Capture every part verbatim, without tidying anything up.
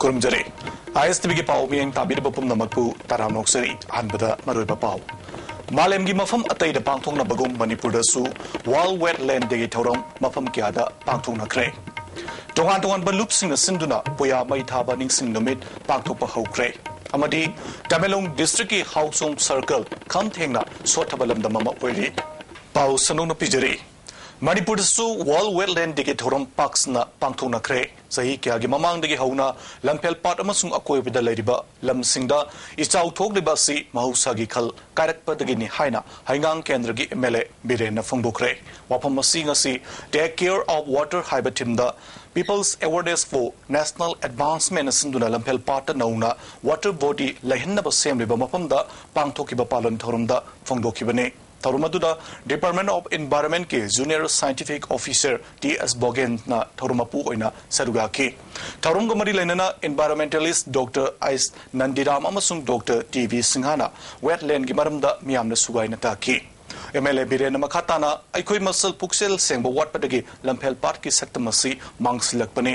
ꯈꯨꯔꯨꯝꯖꯔꯤ꯫ ꯑꯥꯏ ꯑꯦꯁ T ꯚꯤꯒꯤ ꯄꯥꯎ ꯃꯤꯠꯌꯦꯡ ꯇꯥꯕꯤꯔꯤꯕ ꯄꯨꯝꯅꯃꯛꯄꯨ ꯇꯔꯥꯝꯅ ꯑꯣꯛꯆꯔꯤ꯫ ꯑꯍꯥꯟꯕꯗ ꯃꯔꯨꯑꯣꯏꯕ ꯄꯥꯎ꯫ ꯃꯥꯂꯦꯝꯒꯤ ꯃꯐꯝ ꯑꯇꯩꯗ ꯄꯥꯡꯊꯣꯛꯅꯕꯒꯨꯝ ꯃꯅꯤꯄꯨꯔꯗꯁꯨ World Wetland Dayꯒꯤ ꯊꯧꯔꯝ ꯃꯐꯝ ꯀꯌꯥꯗ ꯄꯥꯡꯊꯣꯛꯅꯈ꯭ꯔꯦ꯫ ꯇꯣꯉꯥꯟ ꯇꯣꯉꯥꯟꯕ ꯂꯨꯞꯁꯤꯡꯅ ꯁꯤꯟꯗꯨꯅ ꯄꯨꯌꯥ ꯃꯩ ꯊꯥꯕ ꯅꯤꯡꯁꯤꯡ ꯅꯨꯃꯤꯠ ꯄꯥꯡꯊꯣꯛꯄ ꯍꯧꯈ꯭ꯔꯦ꯫ ꯑꯃꯗꯤ ꯇꯃꯦꯡꯂꯣꯡ ꯗꯤꯁꯇ꯭ꯔꯤꯛꯀꯤ ꯍꯥꯎꯆꯣꯡ ꯁꯔꯀꯜ ꯈꯝ ꯊꯦꯡꯅ ꯁꯣꯠꯊꯕ ꯂꯝꯗꯝ ꯑꯃ ꯑꯣꯏꯔꯤ꯫ ꯄꯥꯎ ꯁꯟꯗꯣꯛꯅ ꯄꯤꯖꯔꯤ꯫ ꯃꯅꯤꯄꯨꯔꯗꯁꯨ World Wetland Dayꯒꯤ ꯊꯧꯔꯝ ꯄꯥꯛ ꯁꯟꯅ ꯄꯥꯡꯊꯣꯛꯅꯈ꯭ꯔꯦ꯫ ꯆꯍꯤ ꯀꯌꯥꯒꯤ ꯃꯃꯥꯡꯗꯒꯤ ꯍꯧꯅ ꯂꯝꯐꯦꯜ ꯄꯥꯠ ꯑꯃꯁꯨꯡ ꯑꯀꯣꯏꯕꯗ ꯂꯩꯔꯤꯕ ꯂꯝꯁꯤꯡꯗ ꯏꯆꯥꯎ ꯊꯣꯛꯂꯤꯕ ꯑꯁꯤ ꯃꯍꯧꯁꯥꯒꯤ ꯈꯜ ꯀꯥꯏꯔꯛꯄꯗꯒꯤꯅꯤ ꯍꯥꯏꯅ ꯍꯩꯉꯥꯡ ꯀꯦꯟꯗ꯭ꯔꯒꯤ ꯑꯦꯝ ꯑꯦꯜ ꯑꯦ ꯕꯤꯔꯦꯟꯅ ꯐꯣꯡꯗꯣꯛꯈ꯭ꯔꯦ꯫ ꯋꯥꯐꯝ ꯑꯁꯤ ꯉꯁꯤ Take Care of Water ꯍꯥꯏꯕ ꯊꯤꯝꯗ People's Awareness for National Advancement ꯁꯤꯟꯗꯨꯅ ꯂꯝꯐꯦꯜ ꯄꯥꯠꯇ ꯅꯧꯅ ꯋꯥꯇꯔ ꯕꯣꯗꯤ ꯂꯩꯍꯟꯅꯕ ꯁꯦꯝꯂꯤꯕ ꯃꯐꯝꯗ ꯄꯥꯡꯊꯣꯛꯈꯤꯕ ꯄꯥꯂꯟ ꯊꯧꯔꯝꯗ ꯐꯣꯡꯗꯣꯛꯈꯤꯕꯅꯤ꯫ ꯊꯧꯔꯝ ꯑꯗꯨꯗ Department of Environmentꯀꯤ Junior Scientific Officer T S ꯕꯣꯒꯦꯟꯅ ꯊꯧꯔꯝ ꯃꯄꯨ ꯑꯣꯏꯅ ꯁꯔꯨꯛ ꯌꯥꯈꯤ꯫ ꯊꯧꯔꯝꯒ ꯃꯔꯤ ꯂꯩꯅꯅ environmentalist ꯗꯣꯛꯇꯔ ꯑꯩꯁ ꯅꯟꯗꯤꯔꯥꯝ ꯑꯃꯁꯨꯡ ꯗꯣꯛꯇꯔ ꯇꯤ ꯚꯤ ꯁꯤꯡꯍꯥꯅ wetlandꯒꯤ ꯃꯔꯝꯗ ꯃꯤꯌꯥꯝꯅ ꯁꯨꯒꯥꯏꯅ ꯇꯥꯛꯈꯤ꯫ ꯑꯦꯝ ꯑꯦꯜ ꯑꯦ ꯕꯤꯔꯦꯟꯅ ꯃꯈꯥ ꯇꯥꯅ ꯑꯩꯈꯣꯏ ꯃꯁꯦꯜ ꯄꯨꯛꯆꯦꯜ ꯁꯦꯡꯕ ꯋꯥꯠꯄꯗꯒꯤ ꯂꯝꯐꯦꯜ ꯄꯥꯠꯀꯤ ꯁꯛꯇꯝ ꯑꯁꯤ ꯃꯥꯡꯁꯤꯜꯂꯛꯄꯅꯤ꯫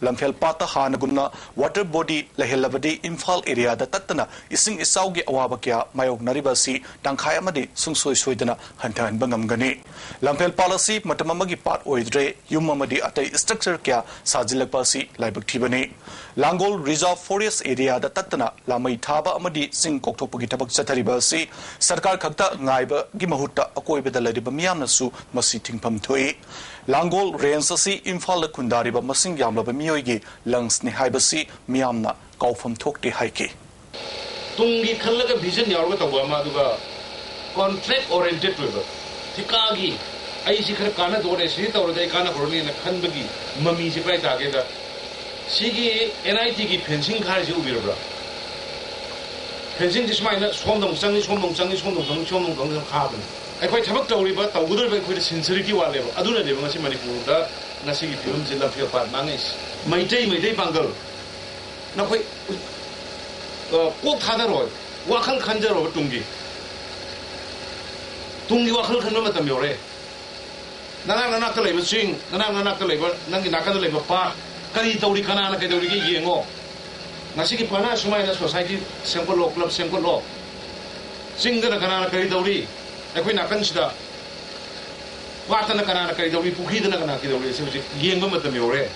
ꯂꯝꯐꯦꯜ ꯄꯥꯠꯇ ꯍꯥꯟꯅꯒꯨꯝꯅ ꯋꯥꯇꯔ ꯕꯣꯗꯤ ꯂꯩꯍꯜꯂꯕꯗꯤ ꯏꯝꯐꯥꯜ ꯑꯦꯔꯤꯌꯥꯗ ꯇꯠꯇꯅ ꯏꯁꯤꯡ ꯏꯆꯥꯎꯒꯤ ꯑꯋꯥꯕ ꯀꯌꯥ ꯃꯥꯌꯣꯛꯅꯔꯤꯕ ꯑꯁꯤ ꯇꯪꯈꯥꯏ ꯑꯃꯗꯤ ꯁꯨꯡꯁꯣꯏ ꯁꯣꯏꯗꯅ ꯍꯟꯊꯍꯟꯕ ꯉꯝꯒꯅꯤ꯫ ꯂꯝꯐꯦꯜ ꯄꯥꯠ ꯑꯁꯤ ꯃꯇꯝ ꯑꯃꯒꯤ ꯄꯥꯠ ꯑꯣꯏꯗ꯭ꯔꯦ, ꯌꯨꯝ ꯑꯃꯗꯤ ꯑꯇꯩ structure ꯀꯌꯥ ꯁꯥꯖꯤꯜꯂꯛꯄ ꯑꯁꯤ ꯂꯥꯏꯕꯛ ꯊꯤꯕꯅꯤ꯫ ꯂꯥꯡꯒꯣꯜ Reserve Forest Areaꯗ ꯇꯠꯇꯅ ꯂꯥꯃꯩ ꯊꯥꯕ ꯑꯃꯗꯤ ꯆꯤꯡ ꯀꯣꯛꯊꯣꯛꯄꯒꯤ ꯊꯕꯛ ꯆꯠꯊꯔꯤꯕ ꯑꯁꯤ ꯁꯔꯀꯥꯔ ꯈꯛꯇ ꯉꯥꯏꯕꯒꯤ ꯃꯍꯨꯠꯇ ꯑꯀꯣꯏꯕꯗ ꯂꯩꯔꯤꯕ ꯃꯤꯌꯥꯝꯅꯁꯨ ꯃꯁꯤ ꯊꯤꯡꯐꯝ ꯊꯣꯛꯏ꯫ ꯂꯥꯡꯒꯣꯜ Range ꯑꯁꯤ ꯏꯝꯐꯥꯜꯗ ꯈꯨꯟꯗꯥꯔꯤꯕ ꯃꯁꯤꯡ ꯌꯥꯝꯂꯕ ꯃꯤꯑꯣꯏꯒꯤ lungsꯅꯤ ꯍꯥꯏꯕꯁꯤ ꯃꯤꯌꯥꯝꯅ ꯀꯥꯎꯐꯝ ꯊꯣꯛꯇꯦ ꯍꯥꯏꯈꯤ꯫ ꯇꯨꯡꯒꯤ ꯈꯜꯂꯒ vision ꯌꯥꯎꯔꯒ ꯇꯧꯕ ꯑꯃ, ꯑꯗꯨꯒ contract oriented ꯑꯣꯏꯕ, ꯊꯤꯀꯥꯒꯤ, ꯑꯩꯁꯤ ꯈꯔ ꯀꯥꯟꯅꯗꯣꯔꯦ, ꯁꯤ ꯇꯧꯔꯗꯤ ꯑꯩ ꯀꯥꯟꯅꯍꯧꯔꯅꯤꯅ ꯈꯟꯕꯒꯤ ꯃꯃꯤꯁꯦ ꯀꯗꯥꯏ ꯇꯥꯒꯦꯗ, ꯁꯤꯒꯤ N I Tꯒꯤ fencing ꯈꯥꯔꯤꯁꯦ ꯎꯕꯤꯔꯕ꯭ꯔꯥ? Fencingꯁꯦ ꯁꯨꯃꯥꯏꯅ ꯁꯣꯝꯗ ꯑꯃꯨꯛ ꯆꯪꯉꯤ, ꯁꯣꯝꯗ ꯑꯃꯨꯛ ꯆꯪꯉꯤ, ꯁꯣꯝꯗ ꯑꯃꯨꯛ ꯆꯪꯉꯤ, ꯁꯣꯝꯗ ꯑꯃꯨꯛ ꯆꯪꯉꯤ, ꯈꯥꯕꯅꯤ꯫ ꯑꯩꯈꯣꯏ ꯊꯕꯛ ꯇꯧꯔꯤꯕ, ꯇꯧꯒꯗꯧꯔꯤꯕ ꯑꯩꯈꯣꯏꯗ sincerity ꯋꯥꯠꯂꯦꯕ꯫ ꯑꯗꯨꯅꯅꯦꯕ ꯉꯁꯤ ꯃꯅꯤꯄꯨꯔꯗ ꯉꯁꯤꯒꯤ ꯐꯤꯕꯝꯁꯤ ꯂꯝꯐꯦꯜ ꯄꯥꯠ ꯃꯥꯡꯉꯛꯏꯁꯦ꯫ ꯃꯩꯇꯩ, ꯃꯩꯇꯩ ꯄꯥꯡꯒꯜ, ꯅꯈꯣꯏ, ꯑ, ꯀꯣꯛ ꯊꯥꯗꯔꯣ, ꯋꯥꯈꯜ ꯈꯟꯖꯔꯣꯕ ꯇꯨꯡꯒꯤ꯫ ꯇꯨꯡꯒꯤ ꯋꯥꯈꯜ ꯈꯟꯕ ꯃꯇꯝ ꯌꯧꯔꯦ꯫ ꯅꯅꯥꯛ ꯅꯅꯥꯛꯇ ꯂꯩꯕ ꯆꯤꯡ, ꯅꯅꯥꯛ ꯅꯅꯥꯛꯇ ꯂꯩꯕ, ꯅꯪꯒꯤ ꯅꯥꯀꯟꯗ ꯂꯩꯕ ꯄꯥꯠ, ꯀꯔꯤ ꯇꯧꯔꯤ, ꯀꯅꯥꯅ ꯀꯩꯗꯧꯔꯤꯒꯦ ꯌꯦꯡꯉꯣ꯫ ꯉꯁꯤꯒꯤ ꯄꯅꯥ ꯁꯨꯃꯥꯏꯅ ꯁꯣꯁꯥꯏꯇꯤ ꯁꯦꯝꯒꯠꯂꯣ, ꯀ꯭ꯂꯕ ꯁꯦꯝꯒꯠꯂꯣ, ꯆꯤꯡꯗꯅ ꯀꯅꯥꯅ ꯀꯔꯤ ꯇꯧꯔꯤ, ꯑꯩꯈꯣꯏ ꯅꯥꯀꯟꯁꯤꯗ ꯄꯥꯠꯇꯅ ꯀꯅꯥꯅ ꯀꯔꯤ ꯇꯧꯔꯤ, ꯄꯨꯈ꯭ꯔꯤꯗꯅ ꯀꯅꯥ ꯀꯔꯤ ꯇꯧꯔꯤ, ꯑꯁꯤ ꯍꯧꯖꯤꯛ ꯌꯦꯡꯕ ꯃꯇꯝ ꯌꯧꯔꯦ꯫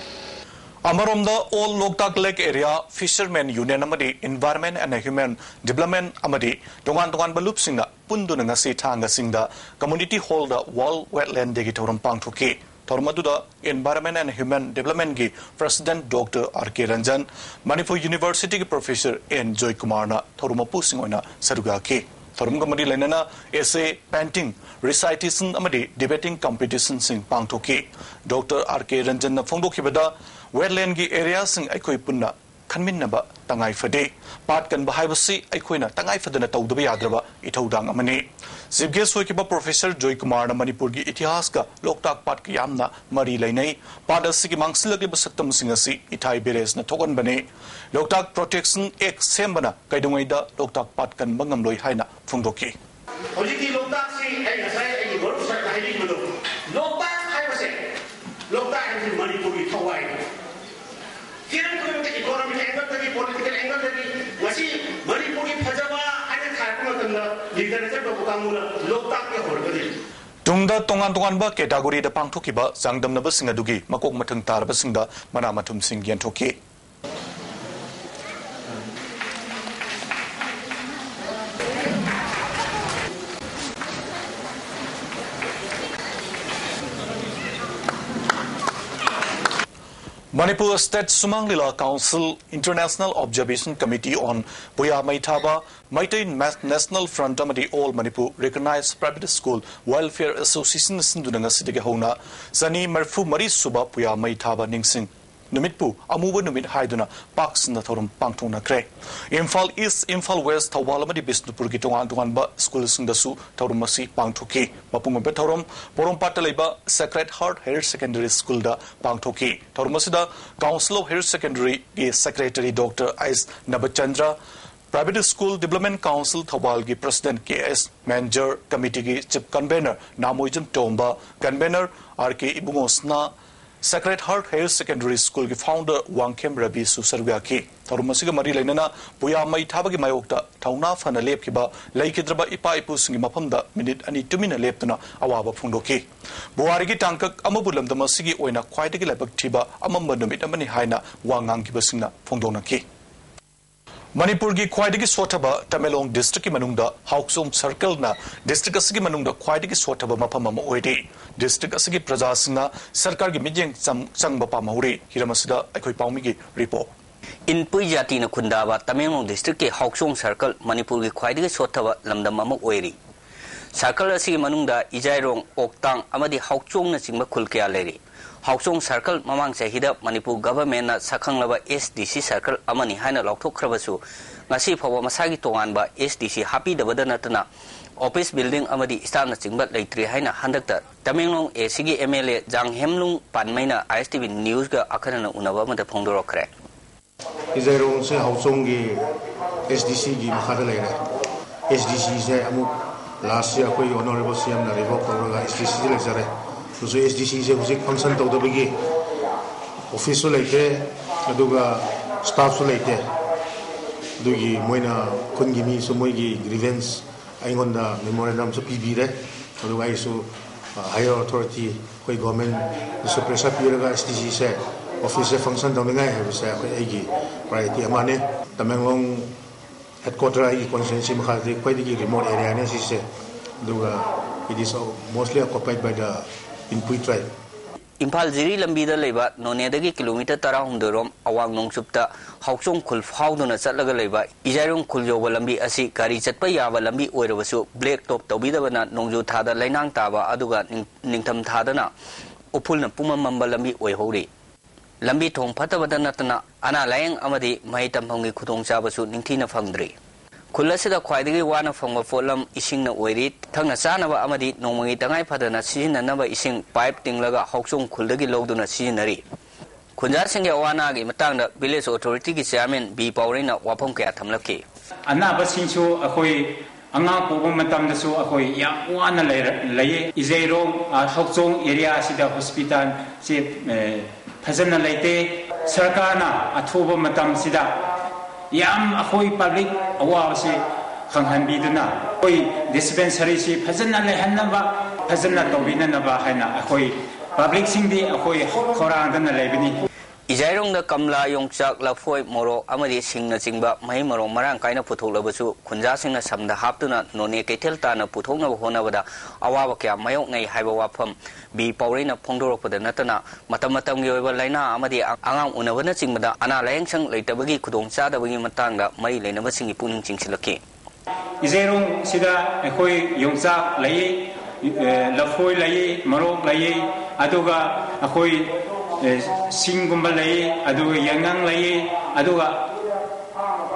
ꯑꯃꯔꯣꯝꯗ, All Loktak Lake Area Fishermen Union ꯑꯃꯗꯤ Environment and Human Development ꯑꯃꯗꯤ ꯇꯣꯉꯥꯟ ꯇꯣꯉꯥꯟꯕ ꯂꯨꯞꯁꯤꯡꯅ ꯄꯨꯟꯗꯨꯅ ꯉꯁꯤ ꯊꯥꯡꯒ ꯆꯤꯡꯗ Community Hall ꯗ World Wetland Day ꯒꯤ ꯊꯧꯔꯝ ꯄꯥꯡꯊꯣꯛꯈꯤ꯫ ꯊꯧꯔꯝ ꯑꯗꯨꯗ Environment and Human Development ꯒꯤ President Doctor R K Ranjan, Manipur University ꯒꯤ Professor N ꯖꯣꯏꯀꯨꯃꯥꯔꯅ ꯊꯧꯔꯝ ꯃꯄꯨꯁꯤꯡ ꯑꯣꯏꯅ ꯁꯔꯨꯛ ꯌꯥꯈꯤ꯫ ꯊꯧꯔꯝꯒ ꯃꯔꯤ ꯂꯩꯅꯅ essay, painting, recitation ꯑꯃꯗꯤ debating competition ꯁꯤꯡ ꯄꯥꯡꯊꯣꯛꯈꯤ꯫ Doctor R K Ranjan ꯅ ꯐꯣꯡꯗꯣꯛꯈꯤꯕꯗ, wetland ꯒꯤ area ꯁꯤꯡ ꯑꯩꯈꯣꯏ ꯄꯨꯟꯅ ꯈꯟꯃꯤꯟꯅꯕ ꯇꯉꯥꯏ ꯐꯗꯦ꯫ ꯄꯥꯠ ꯀꯟꯕ ꯍꯥꯏꯕꯁꯤ ꯑꯩꯈꯣꯏꯅ ꯇꯉꯥꯏ ꯐꯗꯅ ꯇꯧꯗꯕ ꯌꯥꯗ꯭ꯔꯕ ꯏꯊꯧꯗꯥꯡ ꯑꯃꯅꯤ꯫ Chief guest ꯑꯣꯏꯈꯤꯕ Professor ꯖꯣꯏꯀꯨꯃꯥꯔꯅ ꯃꯅꯤꯄꯨꯔꯒꯤ ꯏꯇꯤꯍꯥꯁꯀ ꯂꯣꯛꯇꯥꯛ ꯄꯥꯠꯀ ꯌꯥꯝꯅ ꯃꯔꯤ ꯂꯩꯅꯩ꯫ ꯄꯥꯠ ꯑꯁꯤꯒꯤ ꯃꯥꯡꯁꯤꯜꯂꯛꯂꯤꯕ ꯁꯛꯇꯝꯁꯤꯡ ꯑꯁꯤ ꯏꯊꯥꯏ barrage ꯅ ꯊꯣꯛꯍꯟꯕꯅꯤ꯫ Loktak Protection Act ꯁꯦꯝꯕꯅ ꯀꯩꯗꯧꯉꯩꯗ ꯂꯣꯛꯇꯥꯛ ꯄꯥꯠ ꯀꯟꯕ ꯉꯝꯂꯣꯏ ꯍꯥꯏꯅ ꯐꯣꯡꯗꯣꯛꯈꯤ꯫ ꯍꯧꯖꯤꯛꯇꯤ ꯂꯣꯛꯇꯥꯛꯁꯤ ꯑꯩ ꯉꯁꯥꯏ ꯑꯩꯒꯤ ꯃꯔꯨꯞ ꯁꯥꯔꯅ ꯍꯥꯏꯕꯤꯕꯗꯣ, ꯂꯣꯛꯇꯥꯛ ꯍꯥꯏꯕꯁꯦ, ꯂꯣꯛꯇꯥꯛ ꯍꯥꯏꯕꯁꯤ ꯃꯅꯤꯄꯨꯔꯒꯤ ꯊꯋꯥꯏꯅꯤ꯫ ꯍꯤꯔꯝ ꯈꯨꯗꯤꯡꯃꯛꯇ, economic angle ꯗꯒꯤ, political angle ꯗꯒꯤ, ꯉꯁꯤ ꯃꯅꯤꯄꯨꯔꯒꯤ ꯐꯖꯕ ꯍꯥꯏꯅ ꯊꯥꯔꯛꯄ ꯃꯇꯝꯗ literature ꯇꯧꯕ ꯀꯥꯡꯕꯨꯅ ꯂꯣꯛꯇꯥꯛꯇ ꯍꯧꯔꯒꯅꯤ꯫ ꯇꯨꯡꯗ ꯇꯣꯉꯥꯟ ꯇꯣꯉꯥꯟꯕ category ꯗ ꯄꯥꯡꯊꯣꯛꯈꯤꯕ ꯆꯥꯡꯗꯝꯅꯕꯁꯤꯡ ꯑꯗꯨꯒꯤ ꯃꯀꯣꯛ ꯃꯊꯪ ꯇꯥꯔꯕꯁꯤꯡꯗ ꯃꯅꯥ ꯃꯊꯨꯝꯁꯤꯡ ꯌꯦꯟꯊꯣꯛꯈꯤ꯫ Manipur State Sumang Lila Council, International Observation Committee on Puya Meithaba, Meitei National Front ꯑꯃꯗꯤ All Manipur Recognized Private School Welfare Association ꯁꯤꯟꯗꯨꯅ ꯉꯁꯤꯗꯒꯤ ꯍꯧꯅ ꯆꯅꯤ ꯃꯔꯤꯐꯨ ꯃꯔꯤ ꯁꯨꯕ ꯄꯨꯌꯥ ꯃꯩ ꯊꯥꯕ ꯅꯤꯡꯁꯤꯡ ꯅꯨꯃꯤꯠꯄꯨ ꯑꯃꯨꯕ ꯅꯨꯃꯤꯠ ꯍꯥꯏꯗꯨꯅ ꯄꯥꯛ ꯁꯟꯅ ꯊꯧꯔꯝ ꯄꯥꯡꯊꯣꯛꯅꯈ꯭ꯔꯦ꯫ ꯏꯝꯐꯥꯜ ꯏꯁ, ꯏꯝꯐꯥꯜ ꯋꯦꯁ, ꯊꯧꯕꯥꯜ ꯑꯃꯗꯤ ꯕꯤꯁꯅꯨꯄꯨꯔꯒꯤ ꯇꯣꯉꯥꯟ ꯇꯣꯉꯥꯟꯕ ꯁ꯭ꯀꯨꯜꯁꯤꯡꯗꯁꯨ ꯊꯧꯔꯝ ꯑꯁꯤ ꯄꯥꯡꯊꯣꯛꯈꯤ꯫ ꯃꯄꯨꯡ ꯑꯣꯏꯕ ꯊꯧꯔꯝ ꯄꯣꯔꯣꯝꯄꯥꯠꯇ ꯂꯩꯕ Sacred Heart Higher Secondary School ꯗ ꯄꯥꯡꯊꯣꯛꯈꯤ꯫ ꯊꯧꯔꯝ ꯑꯁꯤꯗ Council of Higher Secondary ꯒꯤ Secretary Doctor ꯑꯩꯁ ꯅꯕꯆꯟꯗ꯭ꯔ, Private School Development Council ꯊꯧꯕꯥꯜꯒꯤ President ꯀꯦ ꯑꯦꯁ ꯃꯦꯟꯖꯔ, Committee ꯒꯤ Chief Convener ꯅꯥꯃꯣꯏꯖꯝ ꯇꯣꯝꯕ, Convener ꯑꯥꯔ ꯀꯦ ꯏꯕꯨꯡꯉꯣꯁꯅꯥ, Sacred Heart Higher Secondary School ꯒꯤ founder ꯋꯥꯡꯈꯦꯝ ꯔꯕꯤꯁꯨ ꯁꯔꯨꯛ ꯌꯥꯈꯤ꯫ ꯊꯧꯔꯝ ꯑꯁꯤꯒ ꯃꯔꯤ ꯂꯩꯅꯅ ꯄꯨꯌꯥ ꯃꯩ ꯊꯥꯕꯒꯤ ꯃꯥꯌꯣꯛꯇ ꯊꯧꯅꯥ ꯐꯅ ꯂꯦꯞꯈꯤꯕ ꯂꯩꯈꯤꯗ꯭ꯔꯕ ꯏꯄꯥ ꯏꯄꯨꯁꯤꯡꯒꯤ ꯃꯐꯝꯗ ꯃꯤꯅꯤꯠ ꯑꯅꯤ ꯇꯨꯃꯤꯟꯅ ꯂꯦꯞꯇꯨꯅ ꯑꯋꯥꯕ ꯐꯣꯡꯗꯣꯛꯈꯤ꯫ ꯄꯨꯋꯥꯔꯤꯒꯤ ꯇꯥꯡꯀꯛ ꯑꯃꯕꯨ ꯂꯝꯗꯝ ꯑꯁꯤꯒꯤ ꯑꯣꯏꯅ ꯈ꯭ꯋꯥꯏꯗꯒꯤ ꯂꯥꯏꯕꯛ ꯊꯤꯕ ꯑꯃꯝꯕ ꯅꯨꯃꯤꯠ ꯑꯃꯅꯤ ꯍꯥꯏꯅ ꯋꯥ ꯉꯥꯡꯈꯤꯕꯁꯤꯡꯅ ꯐꯣꯡꯗꯣꯛꯅꯈꯤ꯫ ꯃꯅꯤꯄꯨꯔꯒꯤ ꯈ꯭ꯋꯥꯏꯗꯒꯤ ꯁꯣꯠꯊꯕ ꯇꯃꯦꯡꯂꯣꯡ district ꯀꯤ ꯃꯅꯨꯡꯗ ꯍꯥꯎꯆꯣꯡ circle ꯅ district ꯑꯁꯤꯒꯤ ꯃꯅꯨꯡꯗ ꯈ꯭ꯋꯥꯏꯗꯒꯤ ꯁꯣꯠꯊꯕ ꯃꯐꯝ ꯑꯃ ꯑꯣꯏꯔꯤ꯫ District ꯑꯁꯤꯒꯤ ꯄ꯭ꯔꯖꯥꯁꯤꯡꯅ ꯁꯔꯀꯥꯔꯒꯤ ꯃꯤꯠꯌꯦꯡ ꯆꯪ-, ꯆꯪꯕ ꯄꯥꯝꯍꯧꯔꯤ꯫ ꯍꯤꯔꯝ ꯑꯁꯤꯗ ꯑꯩꯈꯣꯏ ꯄꯥꯎꯃꯤꯒꯤ report꯫ ꯏꯟꯄꯨꯏ ꯖꯥꯇꯤꯅ ꯈꯨꯟꯗꯥꯕ ꯇꯃꯦꯡꯂꯣꯡ district ꯀꯤ ꯍꯥꯎꯆꯣꯡ circle ꯃꯅꯤꯄꯨꯔꯒꯤ ꯈ꯭ꯋꯥꯏꯗꯒꯤ ꯁꯣꯠꯊꯕ ꯂꯝꯗꯝ ꯑꯃ ꯑꯣꯏꯔꯤ꯫ Circle ꯑꯁꯤꯒꯤ ꯃꯅꯨꯡꯗ ꯏꯖꯥꯏꯔꯣꯡ, ꯑꯣꯛꯇꯥꯡ ꯑꯃꯗꯤ ꯍꯥꯎꯆꯣꯡꯅꯆꯤꯡꯕ ꯈꯨꯜ ꯀꯌꯥ ꯂꯩꯔꯤ꯫ ꯍꯥꯎꯆꯣꯡ circle ꯃꯃꯥꯡ ꯆꯍꯤꯗ ꯃꯅꯤꯄꯨꯔ government ꯅ ꯁꯛꯈꯪꯂꯕ S D C circle ꯑꯃꯅꯤ ꯍꯥꯏꯅ ꯂꯥꯎꯊꯣꯛꯈ꯭ꯔꯕꯁꯨ, ꯉꯁꯤ ꯐꯥꯎꯕ ꯃꯁꯥꯒꯤ ꯇꯣꯉꯥꯟꯕ S D C ꯍꯥꯞꯄꯤꯗꯕꯗ ꯅꯠꯇꯅ, office building ꯑꯃꯗꯤ staff ꯅꯆꯤꯡꯕ ꯂꯩꯇ꯭ꯔꯤ ꯍꯥꯏꯅ ꯍꯟꯗꯛꯇ ꯇꯃꯦꯡꯂꯣꯡ A C ꯒꯤ M L A ꯖꯥꯡꯍꯦꯝꯂꯨꯡ ꯄꯥꯟꯃꯩꯅ I S T V news ꯒ ꯑꯈꯟꯅꯅ ꯎꯅꯕ ꯑꯃꯗ ꯐꯣꯡꯗꯣꯔꯛꯈ꯭ꯔꯦ꯫ ꯏꯖꯩꯔꯣꯡꯁꯦ ꯍꯥꯎꯆꯣꯡꯒꯤ S D C ꯒꯤ ꯃꯈꯥꯗ ꯂꯩꯔꯦ꯫ S D C ꯁꯦ ꯑꯃꯨꯛ last year ꯑꯩꯈꯣꯏꯒꯤ honourable C M ꯅ revoke ꯇꯧꯔꯒ S D C ꯁꯦ ꯂꯩꯖꯔꯦ꯫ ꯑꯗꯨꯁꯨ S D C ꯁꯦ ꯍꯧꯖꯤꯛ function ꯇꯧꯗꯕꯒꯤ office ꯁꯨ ꯂꯩꯇꯦ, ꯑꯗꯨꯒ staff ꯁꯨ ꯂꯩꯇꯦ꯫ ꯑꯗꯨꯒꯤ ꯃꯣꯏꯅ ꯈꯨꯟꯒꯤ ꯃꯤꯁꯨ ꯃꯣꯏꯒꯤ grievance ꯑꯩꯉꯣꯟꯗ memorandum ꯁꯨ ꯄꯤꯕꯤꯔꯦ꯫ ꯑꯗꯨꯒ ꯑꯩꯁꯨ, ꯑ, higher authority, ꯑꯩꯈꯣꯏ government ꯗꯁꯨ pressure ꯄꯤꯔꯒ S D C ꯁꯦ office ꯁꯦ function ꯇꯧꯅꯤꯡꯉꯥꯏ ꯍꯥꯏꯕꯁꯦ ꯑꯩꯈꯣꯏ, ꯑꯩꯒꯤ priority ꯑꯃꯅꯤ꯫ ꯇꯃꯦꯡꯂꯣꯡ headquarter ꯑꯩꯒꯤ constituency ꯃꯈꯥꯗꯗꯤ ꯈ꯭ꯋꯥꯏꯗꯒꯤ remote area ꯅꯤ ꯁꯤꯁꯦ꯫ ꯑꯗꯨꯒ it is mostly occupied by the Inpui tribe꯫ Imphal ꯖꯤꯔꯤ ꯂꯝꯕꯤꯗ ꯂꯩꯕ ꯅꯣꯅꯦꯗꯒꯤ kilometre ꯇꯔꯥꯍꯨꯝꯗꯣꯏ ꯔꯣꯝ ꯑꯋꯥꯡ ꯅꯣꯡꯆꯨꯞꯇ ꯍꯥꯎꯆꯣꯡ ꯈꯨꯜ ꯐꯥꯎꯗꯨꯅ ꯆꯠꯂꯒ ꯂꯩꯕ ꯏꯖꯥꯏꯔꯣꯡ ꯈꯨꯜ ꯌꯧꯕ ꯂꯝꯕꯤ ꯑꯁꯤ ꯒꯥꯔꯤ ꯆꯠꯄ ꯌꯥꯕ ꯂꯝꯕꯤ ꯑꯣꯏꯔꯕꯁꯨ black top ꯇꯧꯕꯤꯗꯕꯅ ꯅꯣꯡꯖꯨ ꯊꯥꯗ ꯂꯩꯅꯥꯡ ꯇꯥꯕ, ꯑꯗꯨꯒ ꯅꯤꯡ-, ꯅꯤꯡꯊꯝ ꯊꯥꯗꯅ ꯎꯐꯨꯜꯅ ꯄꯨꯃꯝ ꯃꯝꯕ ꯂꯝꯕꯤ ꯑꯣꯏꯍꯧꯔꯤ꯫ ꯂꯝꯕꯤ ꯊꯣꯡ ꯐꯠꯇꯕꯗ ꯅꯠꯇꯅ ꯑꯅꯥ ꯂꯥꯌꯦꯡ ꯑꯃꯗꯤ ꯃꯍꯩ ꯇꯝꯐꯝꯒꯤ ꯈꯨꯗꯣꯡꯆꯥꯕꯁꯨ ꯅꯤꯡꯊꯤꯅ ꯐꯪꯗ꯭ꯔꯤ꯫ ꯈꯨꯜ ꯑꯁꯤꯗ ꯈ꯭ꯋꯥꯏꯗꯒꯤ ꯋꯥꯅ ꯐꯪꯕ ꯄꯣꯠꯂꯝ ꯏꯁꯤꯡꯅ ꯑꯣꯏꯔꯤ꯫ ꯊꯛꯅ ꯆꯥꯅꯕ ꯑꯃꯗꯤ ꯅꯣꯡꯃꯒꯤ ꯇꯉꯥꯏ ꯐꯗꯅ ꯁꯤꯖꯤꯟꯅꯅꯕ ꯏꯁꯤꯡ pipe ꯇꯤꯡꯂꯒ ꯍꯥꯎꯆꯣꯡ ꯈꯨꯜꯗꯒꯤ ꯂꯧꯗꯨꯅ ꯁꯤꯖꯤꯟꯅꯔꯤ꯫ ꯈꯨꯟꯖꯥꯁꯤꯡꯒꯤ ꯑꯋꯥ ꯑꯅꯥꯒꯤ ꯃꯇꯥꯡꯗ village authority ꯒꯤ chairman ꯕꯤ ꯄꯥꯎꯔꯩꯅ ꯋꯥꯐꯝ ꯀꯌꯥ ꯊꯝꯂꯛꯈꯤ꯫ ꯑꯅꯥꯕꯁꯤꯡꯁꯨ ꯑꯩꯈꯣꯏ ꯑꯉꯥꯡ ꯄꯣꯛꯄ ꯃꯇꯝꯗꯁꯨ ꯑꯩꯈꯣꯏ ꯌꯥꯝ ꯋꯥꯅ ꯂꯩꯔ-, ꯂꯩꯌꯦ꯫ ꯏꯖꯩꯔꯣꯡ, ꯑ, ꯍꯧꯆꯣꯡ area ꯑꯁꯤꯗ hospital ꯁꯤ, ꯑꯦ, ꯐꯖꯅ ꯂꯩꯇꯦ꯫ ꯁꯔꯀꯥꯔꯅ ꯑꯊꯨꯕ ꯃꯇꯝꯁꯤꯗ ꯌꯥꯝ ꯑꯩꯈꯣꯏ public ꯑꯋꯥꯕꯁꯤ ꯈꯪꯍꯟꯕꯤꯗꯨꯅ ꯑꯩꯈꯣꯏ dispensary ꯁꯤ ꯐꯖꯅ ꯂꯩꯍꯟꯅꯕ, ꯐꯖꯅ ꯇꯧꯕꯤꯅꯅꯕ ꯍꯥꯏꯅ ꯑꯩꯈꯣꯏ public ꯁꯤꯡꯗꯤ ꯑꯩꯈꯣꯏ ꯈꯧꯔꯥꯡꯗꯅ ꯂꯩꯕꯅꯤ꯫ ꯏꯖꯥꯏꯔꯣꯡꯗ ꯀꯝꯂꯥ, ꯌꯣꯡꯆꯥꯛ, ꯂꯐꯣꯏ, ꯃꯣꯔꯣꯛ ꯑꯃꯗꯤ ꯁꯤꯡꯅꯆꯤꯡꯕ ꯃꯍꯩ ꯃꯔꯣꯡ ꯃꯔꯥꯡ ꯀꯥꯏꯅ ꯄꯨꯊꯣꯛꯂꯕꯁꯨ, ꯈꯨꯟꯖꯥꯁꯤꯡꯅ ꯁꯝꯗ ꯍꯥꯞꯇꯨꯅ ꯅꯣꯅꯦ ꯀꯩꯊꯦꯜ ꯇꯥꯟꯅ ꯄꯨꯊꯣꯛꯅꯕ ꯍꯣꯠꯅꯕꯗ ꯑꯋꯥꯕ ꯀꯌꯥ ꯃꯥꯌꯣꯛꯅꯩ ꯍꯥꯏꯕ ꯋꯥꯐꯝ ꯕꯤ ꯄꯥꯎꯔꯩꯅ ꯐꯣꯡꯗꯣꯔꯛꯄꯗ ꯅꯠꯇꯅ, ꯃꯇꯝ ꯃꯇꯝꯒꯤ ꯑꯣꯏꯕ ꯂꯥꯏꯅꯥ ꯑꯃꯗꯤ ꯑꯉꯥꯡ ꯎꯅꯕꯅꯆꯤꯡꯕꯗ ꯑꯅꯥ ꯂꯥꯌꯦꯡꯁꯪ ꯂꯩꯇꯕꯒꯤ ꯈꯨꯗꯣꯡꯆꯥꯗꯕꯒꯤ ꯃꯇꯥꯡꯗ ꯃꯔꯤ ꯂꯩꯅꯕꯁꯤꯡꯒꯤ ꯄꯨꯛꯅꯤꯡ ꯆꯤꯡꯁꯤꯜꯂꯛꯈꯤ꯫ ꯏꯖꯩꯔꯣꯡꯁꯤꯗ ꯑꯩꯈꯣꯏ ꯌꯣꯡꯆꯥꯛ ꯂꯩ, ꯑꯦ, ꯂꯐꯣꯏ ꯂꯩ, ꯃꯣꯔꯣꯛ ꯂꯩ, ꯑꯗꯨꯒ ꯑꯩꯈꯣꯏ, ꯑꯦ, ꯁꯤꯡꯒꯨꯝꯕ ꯂꯩ, ꯑꯗꯨꯒ ꯌꯥꯏꯉꯪ ꯂꯩ, ꯑꯗꯨꯒ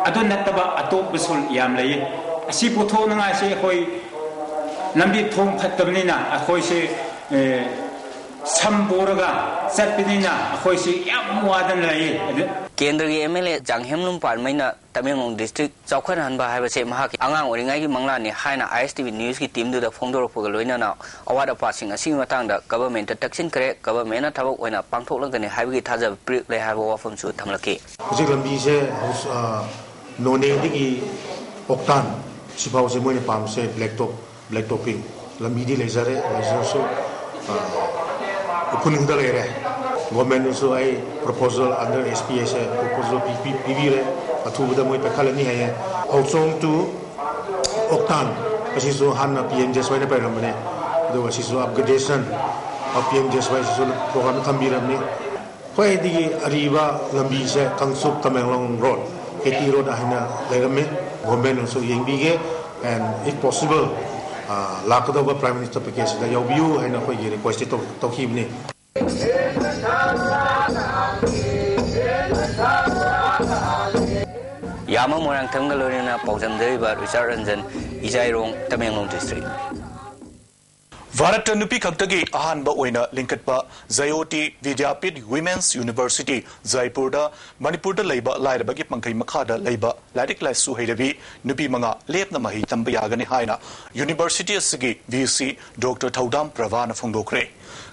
ꯑꯗꯨ ꯅꯠꯇꯕ ꯑꯇꯣꯞꯄꯁꯨ ꯌꯥꯝ ꯂꯩ꯫ ꯑꯁꯤ ꯄꯨꯊꯣꯛꯅꯉꯥꯏꯁꯦ ꯑꯩꯈꯣꯏ ꯂꯝꯕꯤ ꯊꯣꯡ ꯐꯠꯇꯕꯅꯤꯅ ꯑꯩꯈꯣꯏꯁꯦ, ꯑꯦ, ꯁꯝ ꯄꯨꯔꯒ ꯆꯠꯄꯅꯤꯅ ꯑꯩꯈꯣꯏꯁꯦ ꯌꯥꯝ ꯋꯥꯗꯅ ꯂꯩ꯫ ꯑꯗꯨ ꯀꯦꯟꯗ꯭ꯔꯒꯤ M L A ꯖꯥꯡꯍꯦꯝꯂꯨꯝ ꯄꯥꯟꯃꯩꯅ Tamenglong district ꯆꯥꯎꯈꯠꯍꯟꯕ ꯍꯥꯏꯕꯁꯦ ꯃꯍꯥꯛꯀꯤ ꯑꯉꯥꯡ ꯑꯣꯏꯔꯤꯉꯩꯒꯤ ꯃꯪꯂꯥꯟꯅꯤ ꯍꯥꯏꯅ I S T V news ꯀꯤ team ꯗꯨꯗ ꯐꯣꯡꯗꯣꯔꯛꯄꯒ ꯂꯣꯏꯅꯅ ꯑꯋꯥꯠ ꯑꯄꯥꯁꯤꯡ ꯑꯁꯤꯒꯤ ꯃꯇꯥꯡꯗ government ꯇ ꯇꯛꯁꯤꯟꯈ꯭ꯔꯦ, government ꯅ ꯊꯕꯛ ꯑꯣꯏꯅ ꯄꯥꯡꯊꯣꯛꯂꯒꯅꯤ ꯍꯥꯏꯕꯒꯤ ꯊꯥꯖꯕ ꯄꯤꯔꯛꯂꯦ ꯍꯥꯏꯕ ꯋꯥꯐꯝꯁꯨ ꯊꯝꯂꯛꯈꯤ꯫ ꯍꯧꯖꯤꯛ ꯂꯝꯕꯤꯁꯦ ꯍꯧꯖꯤꯛ, ꯑ, ꯅꯣꯅꯦꯗꯒꯤ ꯑꯣꯛꯇꯥꯟ ꯁꯤꯐꯥꯎꯁꯦ ꯃꯣꯏꯅ ꯄꯥꯝꯕꯁꯦ black top, black topping꯫ ꯂꯝꯕꯤꯗꯤ ꯂꯩꯖꯔꯦ, ꯂꯩꯖꯔꯁꯨ, ꯑ, ꯎꯐꯨꯟ ꯈꯛꯇ ꯂꯩꯔꯦ꯫ Government ꯅꯁꯨ ꯑꯩ proposal under S P S proposal ꯄꯤ-, ꯄꯤ-, ꯄꯤꯕꯤꯔꯦ꯫ ꯑꯊꯨꯕꯗ ꯃꯣꯏ ꯄꯥꯏꯈꯠꯂꯅꯤ ꯍꯥꯏꯌꯦ꯫ ꯍꯧꯆꯣꯡ to ꯑꯣꯛꯇꯥꯟ ꯑꯁꯤꯁꯨ ꯍꯥꯟꯅ P M J S Y ꯅ ꯄꯥꯏꯔꯝꯕꯅꯦ, ꯑꯗꯨꯒ ꯑꯁꯤꯁꯨ upgradation of P M J S Y ꯁꯤꯁꯨ program ꯊꯝꯕꯤꯔꯝꯅꯤ꯫ ꯈ꯭ꯋꯥꯏꯗꯒꯤ ꯑꯔꯤꯕ ꯂꯝꯕꯤꯁꯦ Kangchup Tamenglong road, K T road ꯍꯥꯏꯅ ꯂꯩꯔꯝꯃꯤ꯫ Government ꯅꯁꯨ ꯌꯦꯡꯕꯤꯒꯦ, and if possible, ꯑ, ꯂꯥꯛꯀꯗꯧꯕ Prime Minister package ꯁꯤꯗ ꯌꯥꯎꯕꯤꯌꯨ ꯍꯥꯏꯅ ꯑꯩꯈꯣꯏꯒꯤ request ꯇꯧ-, ꯇꯧꯈꯤꯕꯅꯤ꯫ ꯌꯥꯃ ꯃꯣꯏꯔꯥꯡꯊꯦꯝꯒ ꯂꯣꯏꯅꯅ ꯄꯥꯎꯗꯝꯖꯔꯤꯕ ꯔꯤꯆꯥꯔꯗ ꯔꯟꯖꯟ, ꯏꯖꯥꯏꯔꯣꯡ, ꯇꯃꯦꯡꯂꯣꯡ district꯫ ꯚꯥꯔꯠꯇ ꯅꯨꯄꯤ ꯈꯛꯇꯒꯤ ꯑꯍꯥꯟꯕ ꯑꯣꯏꯅ ꯂꯤꯡꯈꯠꯄ ꯖꯌꯣꯇꯤ ꯚꯤꯗ꯭ꯌꯥꯄꯤꯊ ꯋꯤꯃꯦꯟꯁ ꯌꯨꯅꯤꯚꯔꯁꯤꯇꯤ ꯖꯥꯏꯄꯨꯔꯗ ꯃꯅꯤꯄꯨꯔꯗ ꯂꯩꯕ ꯂꯥꯏꯔꯕꯒꯤ ꯄꯪꯈꯩ ꯃꯈꯥꯗ ꯂꯩꯕ ꯂꯥꯏꯔꯤꯛ ꯂꯥꯏꯁꯨ ꯍꯩꯔꯕꯤ ꯅꯨꯄꯤ ꯃꯉꯥ ꯂꯦꯞꯅ ꯃꯍꯩ ꯇꯝꯕ ꯌꯥꯒꯅꯤ ꯍꯥꯏꯅ ꯌꯨꯅꯤꯚꯔꯁꯤꯇꯤ ꯑꯁꯤꯒꯤ ꯚꯤ ꯁꯤ ꯗꯣꯛꯇꯔ ꯊꯧꯗꯥꯝ ꯄ꯭ꯔꯚꯥꯅ ꯐꯣꯡꯗꯣꯛꯈ꯭ꯔꯦ꯫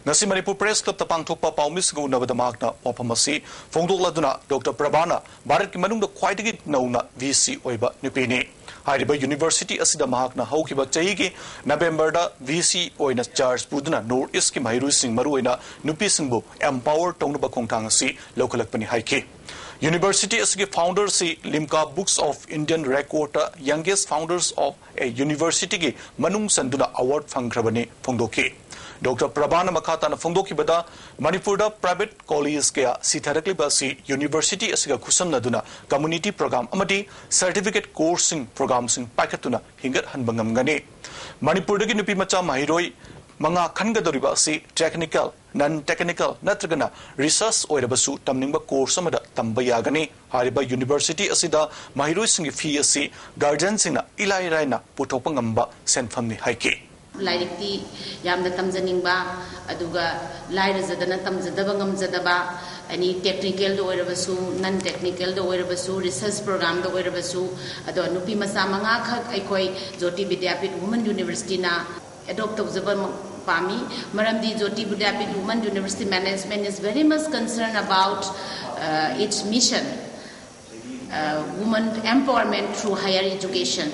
ꯉꯁꯤ ꯃꯅꯤꯄꯨꯔ ꯄ꯭ꯔꯦꯁ ꯀ꯭ꯂꯕꯇ ꯄꯥꯡꯊꯣꯛꯄ ꯄꯥꯎꯃꯤꯁꯤꯡꯒ ꯎꯅꯕꯗ ꯃꯍꯥꯛꯅ ꯋꯥꯐꯝ ꯑꯁꯤ ꯐꯣꯡꯗꯣꯛꯂꯗꯨꯅ ꯗꯣꯛꯇꯔ ꯄ꯭ꯔꯚꯥꯅ ꯚꯥꯔꯠꯀꯤ ꯃꯅꯨꯡꯗ ꯈ꯭ꯋꯥꯏꯗꯒꯤ ꯅꯧꯅ ꯚꯤ ꯁꯤ ꯑꯣꯏꯕ ꯅꯨꯄꯤꯅꯤ꯫ ꯍꯥꯏꯔꯤꯕ ꯌꯨꯅꯤꯚꯔꯁꯤꯇꯤ ꯑꯁꯤꯗ ꯃꯍꯥꯛꯅ ꯍꯧꯈꯤꯕ ꯆꯍꯤꯒꯤ ꯅꯕꯦꯝꯕꯔꯗ ꯚꯤ ꯁꯤ ꯑꯣꯏꯅ ꯆꯥꯔꯖ ꯄꯨꯗꯨꯅ ꯅꯣꯔꯠ ꯏꯁꯀꯤ ꯃꯍꯩꯔꯣꯏꯁꯤꯡ, ꯃꯔꯨꯑꯣꯏꯅ ꯅꯨꯄꯤꯁꯤꯡꯕꯨ ꯑꯦꯝꯄꯥꯋꯔ ꯇꯧꯅꯕ ꯈꯣꯡꯊꯥꯡ ꯑꯁꯤ ꯂꯧꯈꯠꯂꯛꯄꯅꯤ ꯍꯥꯏꯈꯤ꯫ ꯌꯨꯅꯤꯚꯔꯁꯤꯇꯤ ꯑꯁꯤꯒꯤ ꯐꯥꯎꯟꯗꯔꯁꯤ ꯂꯤꯝꯀꯥ ꯕꯨꯛꯁ ꯑꯣꯐ ꯏꯟꯗꯤꯌꯟ ꯔꯦꯀꯣꯔꯗꯇ ꯌꯪꯒꯦꯁ ꯐꯥꯎꯟꯗꯔꯁ ꯑꯣꯐ ꯑꯦ ꯌꯨꯅꯤꯚꯔꯁꯤꯇꯤꯒꯤ ꯃꯅꯨꯡ ꯆꯟꯗꯨꯅ ꯑꯦꯋꯥꯔꯗ ꯐꯪꯈ꯭ꯔꯕꯅꯤ ꯐꯣꯡꯗꯣꯛꯈꯤ꯫ ꯗꯣꯛꯇꯔ ꯄ꯭ꯔꯚꯥꯅ ꯃꯈꯥ ꯇꯥꯅ ꯐꯣꯡꯗꯣꯛꯈꯤꯕꯗ, ꯃꯅꯤꯄꯨꯔꯗ ꯄ꯭ꯔꯥꯏꯚꯦꯠ ꯀꯣꯂꯦꯖ ꯀꯌꯥ ꯁꯤꯊꯔꯛꯂꯤꯕ ꯑꯁꯤ ꯌꯨꯅꯤꯚꯔꯁꯤꯇꯤ ꯑꯁꯤꯒ ꯈꯨꯠꯁꯝꯅꯗꯨꯅ ꯀꯝꯃ꯭ꯌꯨꯅꯤꯇꯤ ꯄ꯭ꯔꯣꯒ꯭ꯔꯥꯝ ꯑꯃꯗꯤ ꯁꯔꯇꯤꯐꯤꯀꯦꯠ ꯀꯣꯔꯁꯁꯤꯡ ꯄ꯭ꯔꯣꯒ꯭ꯔꯥꯝꯁꯤꯡ ꯄꯥꯏꯈꯠꯇꯨꯅ ꯍꯤꯡꯒꯠꯍꯟꯕ ꯉꯝꯒꯅꯤ꯫ ꯃꯅꯤꯄꯨꯔꯗꯒꯤ ꯅꯨꯄꯤ ꯃꯆꯥ ꯃꯍꯩꯔꯣꯏ ꯃꯉꯥ ꯈꯟꯒꯗꯧꯔꯤꯕ ꯑꯁꯤ ꯇꯦꯛꯅꯤꯀꯦꯜ, ꯅꯟ ꯇꯦꯛꯅꯤꯀꯦꯜ ꯅꯠꯇ꯭ꯔꯒꯅ ꯔꯤꯁꯔꯆ ꯑꯣꯏꯔꯕꯁꯨ ꯇꯝꯅꯤꯡꯕ ꯀꯣꯔꯁ ꯑꯃꯗ ꯇꯝꯕ ꯌꯥꯒꯅꯤ꯫ ꯍꯥꯏꯔꯤꯕ ꯌꯨꯅꯤꯚꯔꯁꯤꯇꯤ ꯑꯁꯤꯗ ꯃꯍꯩꯔꯣꯏꯁꯤꯡꯒꯤ ꯐꯤ ꯑꯁꯤ ꯒꯥꯔꯖꯤꯌꯟꯁꯤꯡꯅ ꯏꯂꯥꯏ ꯂꯥꯏꯅ ꯄꯨꯊꯣꯛꯄ ꯉꯝꯕ ꯁꯦꯟꯐꯝꯅꯤ ꯍꯥꯏꯈꯤ꯫ ꯂꯥꯏꯔꯤꯛꯇꯤ ꯌꯥꯝꯅ ꯇꯝꯖꯅꯤꯡꯕ, ꯑꯗꯨꯒ ꯂꯥꯏꯔꯖꯗꯅ ꯇꯝꯖꯗꯕ ꯉꯝꯖꯗꯕ, ꯑꯦꯅꯤ ꯇꯦꯛꯅꯤꯀꯦꯜꯗ ꯑꯣꯏꯔꯕꯁꯨ, ꯅꯟ ꯇꯦꯛꯅꯤꯀꯦꯜꯗ ꯑꯣꯏꯔꯕꯁꯨ, ꯔꯤꯁꯔꯆ ꯄ꯭ꯔꯣꯒ꯭ꯔꯥꯝꯗ ꯑꯣꯏꯔꯕꯁꯨ, ꯑꯗꯣ ꯅꯨꯄꯤ ꯃꯆꯥ ꯃꯉꯥꯈꯛ ꯑꯩꯈꯣꯏ ꯖꯣꯇꯤ ꯕꯤꯗ꯭ꯌꯥꯄꯤꯊ ꯋꯨꯃꯟ ꯌꯨꯅꯤꯚꯔꯁꯤꯇꯤꯅ ꯑꯦꯗꯣꯞ ꯇꯧꯖꯕ ꯄꯥꯝꯃꯤ꯫ ꯃꯔꯝꯗꯤ ꯖꯣꯇꯤ ꯕꯤꯗ꯭ꯌꯥꯄꯤꯊ woman university management is very much concerned about its mission, women empowerment through higher education.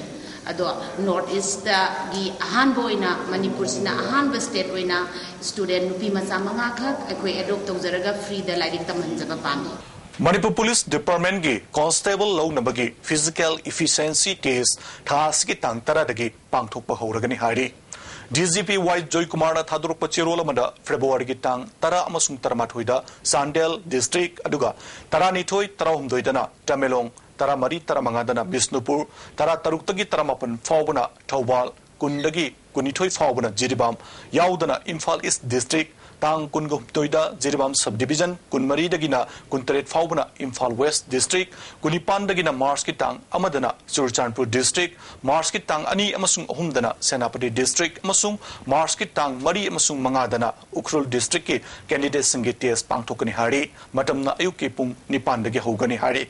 ꯑꯗꯣ ꯅꯣꯔꯠ ꯏꯁꯇꯒꯤ ꯑꯍꯥꯟꯕ ꯑꯣꯏꯅ ꯃꯅꯤꯄꯨꯔꯁꯤꯅ ꯑꯍꯥꯟꯕ ꯁ꯭ꯇꯦꯠ ꯑꯣꯏꯅ ꯁ꯭ꯇꯨꯗꯦꯟ ꯅꯨꯄꯤ ꯃꯆꯥ ꯃꯉꯥꯈꯛ ꯑꯩꯈꯣꯏ ꯑꯦꯗꯣꯞ ꯇꯧꯖꯔꯒ ꯐ꯭ꯔꯤꯗ ꯂꯥꯏꯔꯤꯛ ꯇꯝꯍꯟꯖꯕ ꯄꯥꯝꯃꯤ꯫ ꯃꯅꯤꯄꯨꯔ ꯄꯨꯂꯤꯁ ꯗꯤꯄꯥꯔꯠꯃꯦꯟꯒꯤ ꯀꯣꯟꯁꯇꯦꯕꯜ ꯂꯧꯅꯕꯒꯤ ꯐꯤꯖꯤꯀꯦꯜ ꯏꯐꯤꯁꯤꯌꯦꯟꯁꯤ ꯇꯦꯁ ꯊꯥ ꯑꯁꯤꯒꯤ ꯇꯥꯡ ꯇꯔꯥꯗꯒꯤ ꯄꯥꯡꯊꯣꯛꯄ ꯍꯧꯔꯒꯅꯤ ꯍꯥꯏꯔꯤ꯫ ꯗꯤ ꯖꯤ ꯄꯤ ꯋꯥꯏ ꯖꯣꯏꯀꯨꯃꯥꯔꯅ ꯊꯥꯗꯣꯔꯛꯄ ꯆꯦꯔꯣꯜ ꯑꯃꯗ ꯐꯦꯕ꯭ꯔꯨꯋꯥꯔꯤꯒꯤ ꯇꯥꯡ ꯇꯔꯥ ꯑꯃꯁꯨꯡ ꯇꯔꯥꯃꯥꯊꯣꯏꯗ ꯆꯥꯟꯗꯦꯜ ꯗꯤꯁꯇ꯭ꯔꯤꯛ, ꯑꯗꯨꯒ ꯇꯔꯥꯅꯤꯊꯣꯏ, ꯇꯔꯥꯍꯨꯝꯗꯣꯏꯗꯅ ꯇꯃꯦꯡꯂꯣꯡ, ꯇꯔꯥꯃꯔꯤ, ꯇꯔꯥꯃꯉꯥꯗꯅ ꯕꯤꯁꯅꯨꯄꯨꯔ, ꯇꯔꯥꯇꯔꯨꯛꯇꯒꯤ ꯇꯔꯥꯃꯥꯄꯟ ꯐꯥꯎꯕꯅ ꯊꯧꯕꯥꯜ, ꯀꯨꯟꯗꯒꯤ ꯀꯨꯟꯅꯤꯊꯣꯏ ꯐꯥꯎꯕꯅ ꯖꯤꯔꯤꯕꯥꯝ ꯌꯥꯎꯗꯅ ꯏꯝꯐꯥꯜ ꯏꯁ ꯗꯤꯁꯇ꯭ꯔꯤꯛ, ꯇꯥꯡ ꯀꯨꯟꯒ ꯍꯨꯝꯗꯣꯏꯗ ꯖꯤꯔꯤꯕꯥꯝ ꯁꯕ ꯗꯤꯕꯤꯖꯟ, ꯀꯨꯟꯃꯔꯤꯗꯒꯤꯅ ꯀꯨꯟꯇꯔꯦꯠ ꯐꯥꯎꯕꯅ ꯏꯝꯐꯥꯜ ꯋꯦꯁ ꯗꯤꯁꯇ꯭ꯔꯤꯛ, ꯀꯨꯟꯅꯤꯄꯥꯟꯗꯒꯤꯅ ꯃꯥꯔꯆꯀꯤ ꯇꯥꯡ ꯑꯃꯗꯅ ꯆꯨꯔꯆꯥꯟꯄꯨꯔ ꯗꯤꯁꯇ꯭ꯔꯤꯛ, ꯃꯥꯔꯆꯀꯤ ꯇꯥꯡ ꯑꯅꯤ ꯑꯃꯁꯨꯡ ꯑꯍꯨꯝꯗꯅ ꯁꯦꯅꯥꯄꯇꯤ ꯗꯤꯁꯇ꯭ꯔꯤꯛ ꯑꯃꯁꯨꯡ ꯃꯥꯔꯆꯀꯤ ꯇꯥꯡ ꯃꯔꯤ ꯑꯃꯁꯨꯡ ꯃꯉꯥꯗꯅ ꯎꯈ꯭ꯔꯨꯜ ꯗꯤꯁꯇ꯭ꯔꯤꯛꯀꯤ ꯀꯦꯟꯗꯤꯗꯦꯠꯁꯤꯡꯒꯤ ꯇꯦꯁ ꯄꯥꯡꯊꯣꯛꯀꯅꯤ ꯍꯥꯏꯔꯤ꯫ ꯃꯇꯝꯅ ꯑꯌꯨꯛꯀꯤ ꯄꯨꯡ ꯅꯤꯄꯥꯟꯗꯒꯤ ꯍꯧꯒꯅꯤ ꯍꯥꯏꯔꯤ꯫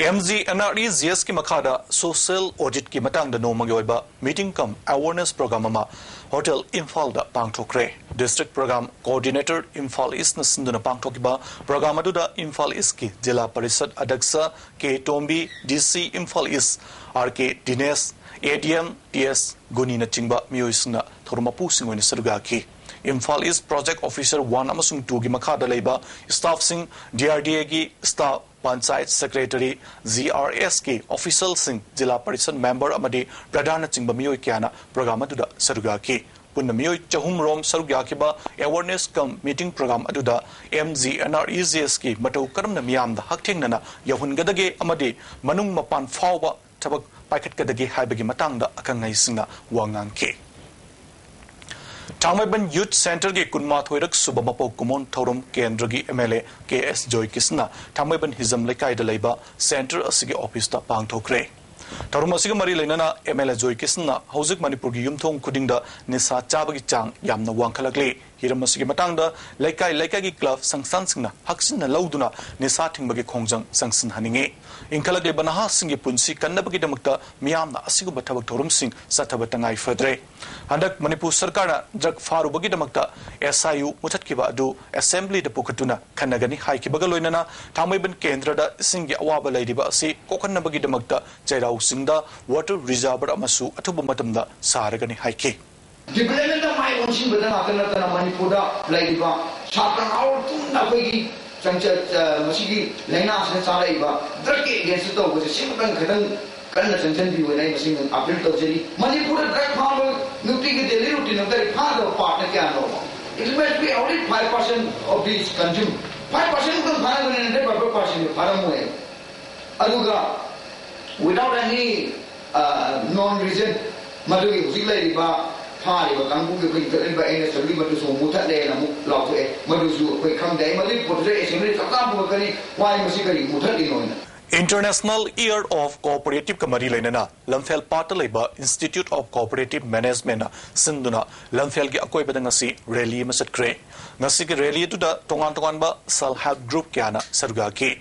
M G N R E G ꯑꯦꯁꯀꯤ ꯃꯈꯥꯗ ꯁꯣꯁꯤꯌꯦꯜ ꯑꯣꯗꯤꯠꯀꯤ ꯃꯇꯥꯡꯗ ꯅꯣꯡꯃꯒꯤ ꯑꯣꯏꯕ ꯃꯤꯇꯤꯡ ꯀꯝ ꯑꯦꯋꯥꯔꯅꯦꯁ ꯄ꯭ꯔꯣꯒ꯭ꯔꯥꯝ ꯑꯃ ꯍꯣꯇꯦꯜ ꯏꯝꯐꯥꯜꯗ ꯄꯥꯡꯊꯣꯛꯈ꯭ꯔꯦ꯫ ꯗꯤꯁꯇ꯭ꯔꯤꯛ ꯄ꯭ꯔꯣꯒ꯭ꯔꯥꯝ ꯀꯣꯑꯣꯔꯗꯤꯅꯦꯇꯔ ꯏꯝꯐꯥꯜ ꯏꯁꯅ ꯁꯤꯟꯗꯨꯅ ꯄꯥꯡꯊꯣꯛꯈꯤꯕ ꯄ꯭ꯔꯣꯒ꯭ꯔꯥꯝ ꯑꯗꯨꯗ ꯏꯝꯐꯥꯜ ꯏꯁꯀꯤ ꯖꯤꯂꯥ ꯄꯔꯤꯁꯠ ꯑꯗ꯭ꯌꯛꯁ ꯀꯦ Tombi, D C Imphal east R K Dinesh, A D M T S ꯒꯨꯅꯤꯅꯆꯤꯡꯕ ꯃꯤꯑꯣꯏꯁꯤꯡꯅ ꯊꯧꯔꯝ ꯃꯄꯨꯁꯤꯡ ꯑꯣꯏꯅ ꯁꯔꯨꯛ ꯌꯥꯈꯤ꯫ Imphal east project officer one ꯑꯃꯁꯨꯡ ꯇꯨꯒꯤ ꯃꯈꯥꯗ ꯂꯩꯕ ꯁ꯭ꯇꯥꯐꯁꯤꯡ, ꯗꯤ ꯑꯥꯔ ꯗꯤ ꯑꯦꯒꯤ staff, panchayat secretary, G R ꯑꯦꯁꯀꯤ ꯑꯣꯐꯤꯁꯤꯌꯦꯜꯁꯤꯡ, ꯖꯤꯂꯥ ꯄꯔꯤꯁꯠ ꯃꯦꯝꯕꯔ ꯑꯃꯗꯤ ꯄ꯭ꯔꯙꯥꯟꯅꯆꯤꯡꯕ ꯃꯤꯑꯣꯏ ꯀꯌꯥꯅ ꯄ꯭ꯔꯣꯒ꯭ꯔꯥꯝ ꯑꯗꯨꯗ ꯁꯔꯨꯛ ꯌꯥꯈꯤ꯫ ꯄꯨꯟꯅ ꯃꯤꯑꯣꯏ ꯆꯍꯨꯝ ꯔꯣꯝ ꯁꯔꯨꯛ ꯌꯥꯈꯤꯕ ꯑꯦꯋꯥꯔꯅꯦꯁ ꯀꯝ ꯃꯤꯇꯤꯡ ꯄ꯭ꯔꯣꯒ꯭ꯔꯥꯝ ꯑꯗꯨꯗ M G N R E G ꯑꯦꯁꯀꯤ ꯃꯇꯧ ꯀꯔꯝꯅ ꯃꯤꯌꯥꯝꯗ ꯍꯛꯊꯦꯡꯅꯅ ꯌꯧꯍꯟꯒꯗꯒꯦ ꯑꯃꯗꯤ ꯃꯅꯨꯡ ꯃꯄꯥꯟ ꯐꯥꯎꯕ ꯊꯕꯛ ꯄꯥꯏꯈꯠꯀꯗꯒꯦ ꯍꯥꯏꯕꯒꯤ ꯃꯇꯥꯡꯗ ꯑꯈꯪ ꯑꯍꯩꯁꯤꯡꯅ ꯋꯥ ꯉꯥꯡꯈꯤ꯫ ꯊꯥꯡꯃꯩꯕꯟ ꯌꯨꯊ ꯁꯦꯟꯇꯔꯒꯤ ꯀꯨꯟꯃꯥꯊꯣꯏꯔꯛ ꯁꯨꯕ ꯃꯄꯣꯛ ꯀꯨꯝꯑꯣꯟ ꯊꯧꯔꯝ ꯀꯦꯟꯗ꯭ꯔꯒꯤ ꯑꯦꯝ ꯑꯦꯜ ꯑꯦ ꯀꯦ ꯑꯦꯁ ꯖꯣꯏꯀꯤꯁꯟꯅ ꯊꯥꯡꯃꯩꯕꯟ ꯍꯤꯖꯝ ꯂꯩꯀꯥꯏꯗ ꯂꯩꯕ ꯁꯦꯟꯇꯔ ꯑꯁꯤꯒꯤ ꯑꯣꯐꯤꯁꯇ ꯄꯥꯡꯊꯣꯛꯈ꯭ꯔꯦ꯫ ꯊꯧꯔꯝ ꯑꯁꯤꯒ ꯃꯔꯤ ꯂꯩꯅꯅ ꯑꯦꯝ ꯑꯦꯜ ꯑꯦ ꯖꯣꯏꯀꯤꯁꯟꯅ ꯍꯧꯖꯤꯛ ꯃꯅꯤꯄꯨꯔꯒꯤ ꯌꯨꯝꯊꯣꯡ ꯈꯨꯗꯤꯡꯗ ꯅꯤꯁꯥ ꯆꯥꯕꯒꯤ ꯆꯥꯡ ꯌꯥꯝꯅ ꯋꯥꯡꯈꯠꯂꯛꯂꯤ꯫ ꯍꯤꯔꯝ ꯑꯁꯤꯒꯤ ꯃꯇꯥꯡꯗ ꯂꯩꯀꯥꯏ ꯂꯩꯀꯥꯏꯒꯤ ꯀ꯭ꯂꯕ ꯁꯪꯁꯊꯥꯟꯁꯤꯡꯅ ꯍꯛꯆꯤꯟꯅ ꯂꯧꯗꯨꯅ ꯅꯤꯁꯥ ꯊꯤꯡꯕꯒꯤ ꯈꯣꯡꯖꯪ ꯆꯪꯁꯤꯟꯍꯟꯅꯤꯡꯏ꯫ ꯏꯟꯈꯠꯂꯛꯂꯤꯕ ꯅꯍꯥꯁꯤꯡꯒꯤ ꯄꯨꯟꯁꯤ ꯀꯟꯅꯕꯒꯤꯗꯃꯛꯇ ꯃꯤꯌꯥꯝꯅ ꯑꯁꯤꯒꯨꯝꯕ ꯊꯕꯛ ꯊꯧꯔꯝꯁꯤꯡ ꯆꯠꯊꯕ ꯇꯉꯥꯏ ꯐꯗ꯭ꯔꯦ꯫ ꯍꯟꯗꯛ ꯃꯅꯤꯄꯨꯔ ꯁꯔꯀꯥꯔꯅ ꯗ꯭ꯔꯒ ꯐꯥꯔꯨꯕꯒꯤꯗꯃꯛꯇ ꯑꯦꯁ ꯑꯥꯏ ꯌꯨ ꯃꯨꯊꯠꯈꯤꯕ ꯑꯗꯨ ꯑꯦꯁꯦꯝꯕ꯭ꯂꯤꯗ ꯄꯨꯈꯠꯇꯨꯅ ꯈꯟꯅꯒꯅꯤ ꯍꯥꯏꯈꯤꯕꯒ ꯂꯣꯏꯅꯅ ꯊꯥꯡꯃꯩꯕꯟ ꯀꯦꯟꯗ꯭ꯔꯗ ꯏꯁꯤꯡꯒꯤ ꯑꯋꯥꯕ ꯂꯩꯔꯤꯕ ꯑꯁꯤ ꯀꯣꯛꯍꯟꯅꯕꯒꯤꯗꯃꯛꯇ ꯆꯩꯔꯥꯎ ꯆꯤꯡꯗ ꯋꯥꯇꯔ ꯔꯤꯖꯥꯔꯚꯔ ꯑꯃꯁꯨ ꯑꯊꯨꯕ ꯃꯇꯝꯗ ꯁꯥꯔꯒꯅꯤ ꯍꯥꯏꯈꯤ꯫ ꯗꯤꯕ꯭ꯂꯞꯃꯦꯟꯗ ꯃꯥꯏ ꯑꯣꯟꯁꯤꯟꯕꯗ ꯉꯥꯛꯇ ꯅꯠꯇꯅ ꯃꯅꯤꯄꯨꯔꯗ ꯂꯩꯔꯤꯕ ꯁꯥꯇ꯭ꯔ ꯅꯍꯥꯔꯣꯜ ꯄꯨꯝꯅ ꯑꯩꯈꯣꯏꯒꯤ ꯆꯪꯆ-, ꯑ, ꯃꯁꯤꯒꯤ ꯂꯥꯏꯅꯥꯁꯤꯅ ꯆꯥꯔꯛꯏꯕ ꯗ꯭ꯔꯒꯀꯤ ꯑꯦꯒꯦꯟꯁꯇ ꯇꯧꯕꯁꯦ ꯁꯤꯃꯇꯪ ꯈꯤꯇꯪ ꯀꯟꯅ ꯆꯪꯁꯤꯟꯕꯤꯌꯨꯅ ꯑꯩ ꯃꯁꯤ ꯑꯄꯤꯜ ꯇꯧꯖꯔꯤ꯫ ꯃꯅꯤꯄꯨꯔꯗ ꯗ꯭ꯔꯒ ꯐꯥꯕ ꯅꯨꯄꯤꯒꯤ ꯗꯦꯂꯤ ꯔꯨꯇꯤꯟ ꯑꯃꯗ ꯐꯥꯗꯕ ꯄꯥꯔꯠꯅ ꯀꯌꯥꯅꯣꯕ? It must be only five percent of these consume. Five percent ꯈꯛꯇꯪ ꯐꯥꯔꯝꯒꯅꯤ, hundred percent ꯐꯥꯔꯝꯃꯣꯏ꯫ ꯑꯗꯨꯒ without any, uh, known reason ꯃꯗꯨꯒꯤ ꯍꯧꯖꯤꯛ ꯂꯩꯔꯤꯕ ꯊꯥꯔꯤꯕ ꯀꯥꯡꯕꯨꯒꯤ ꯑꯩꯈꯣꯏ ꯏꯟꯈꯠꯂꯛꯂꯤꯕ ꯑꯦꯟ ꯑꯦꯁ ꯗꯕ꯭ꯂ꯭ꯌꯨ ꯃꯗꯨꯁꯨ ꯑꯃꯨꯛ ꯃꯨꯊꯠꯂꯦꯅ ꯑꯃꯨꯛ ꯂꯥꯎꯊꯣꯛꯑꯦ꯫ ꯃꯗꯨꯁꯨ ꯑꯩꯈꯣꯏ ꯈꯪꯗꯦ꯫ ꯑꯩ ꯃꯗꯨꯒꯤ ꯄꯣꯠꯇꯨꯗ ꯑꯦꯁꯦꯝꯕ꯭ꯂꯤ ꯆꯞ ꯆꯥꯅ ꯄꯨꯔꯛꯀꯅꯤ꯫ ꯋꯥꯏ ꯃꯁꯤ ꯀꯔꯤ ꯃꯨꯊꯠꯂꯤꯅꯣꯅ꯫ International Year of Cooperative ꯀ ꯃꯔꯤ ꯂꯩꯅꯅ ꯂꯝꯐꯦꯜ ꯄꯥꯠꯇ ꯂꯩꯕ Institute of Cooperative Managementꯅ ꯁꯤꯟꯗꯨꯅ ꯂꯝꯐꯦꯜꯒꯤ ꯑꯀꯣꯏꯕꯗ ꯉꯁꯤ ꯔꯦꯂꯤ ꯑꯃ ꯆꯠꯈ꯭ꯔꯦ꯫ ꯉꯁꯤꯒꯤ ꯔꯦꯂꯤ ꯑꯗꯨꯗ ꯇꯣꯉꯥꯟ ꯇꯣꯉꯥꯟꯕ self help group ꯀꯌꯥꯅ ꯁꯔꯨꯛ ꯌꯥꯈꯤ꯫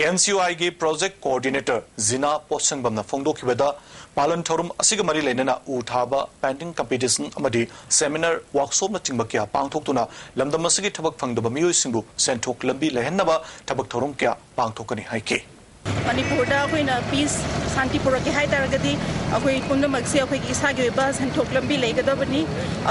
ꯑꯦꯟ ꯁꯤ ꯌꯨ ꯑꯥꯏꯒꯤ project coordinator ꯖꯤꯅꯥ ꯄꯣꯠꯁꯪꯕꯝꯅ ꯐꯣꯡꯗꯣꯛꯈꯤꯕꯗ, ꯄꯥꯂꯟ ꯊꯧꯔꯝ ꯑꯁꯤꯒ ꯃꯔꯤ ꯂꯩꯅꯅ ꯎ ꯊꯥꯕ, painting competition ꯑꯃꯗꯤ seminar, workshopꯅꯆꯤꯡꯕ ꯀꯌꯥ ꯄꯥꯡꯊꯣꯛꯇꯨꯅ ꯂꯝꯗꯝ ꯑꯁꯤꯒꯤ ꯊꯕꯛ ꯐꯪꯗꯕ ꯃꯤꯑꯣꯏꯁꯤꯡꯕꯨ ꯁꯦꯟꯊꯣꯛ ꯂꯝꯕꯤ ꯂꯩꯍꯟꯅꯕ ꯊꯕꯛ ꯊꯧꯔꯝ ꯀꯌꯥ ꯄꯥꯡꯊꯣꯛꯀꯅꯤ ꯍꯥꯏꯈꯤ꯫ ꯃꯅꯤꯄꯨꯔꯗ ꯑꯩꯈꯣꯏꯅ peace, ꯁꯥꯟꯇꯤ ꯄꯨꯔꯛꯀꯦ ꯍꯥꯏ ꯇꯥꯔꯒꯗꯤ ꯑꯩꯈꯣꯏ ꯄꯨꯝꯅꯃꯛꯁꯦ ꯑꯩꯈꯣꯏꯒꯤ ꯏꯁꯥꯒꯤ ꯑꯣꯏꯕ ꯁꯦꯟꯊꯣꯛ ꯂꯝꯕꯤ ꯂꯩꯒꯗꯕꯅꯤ꯫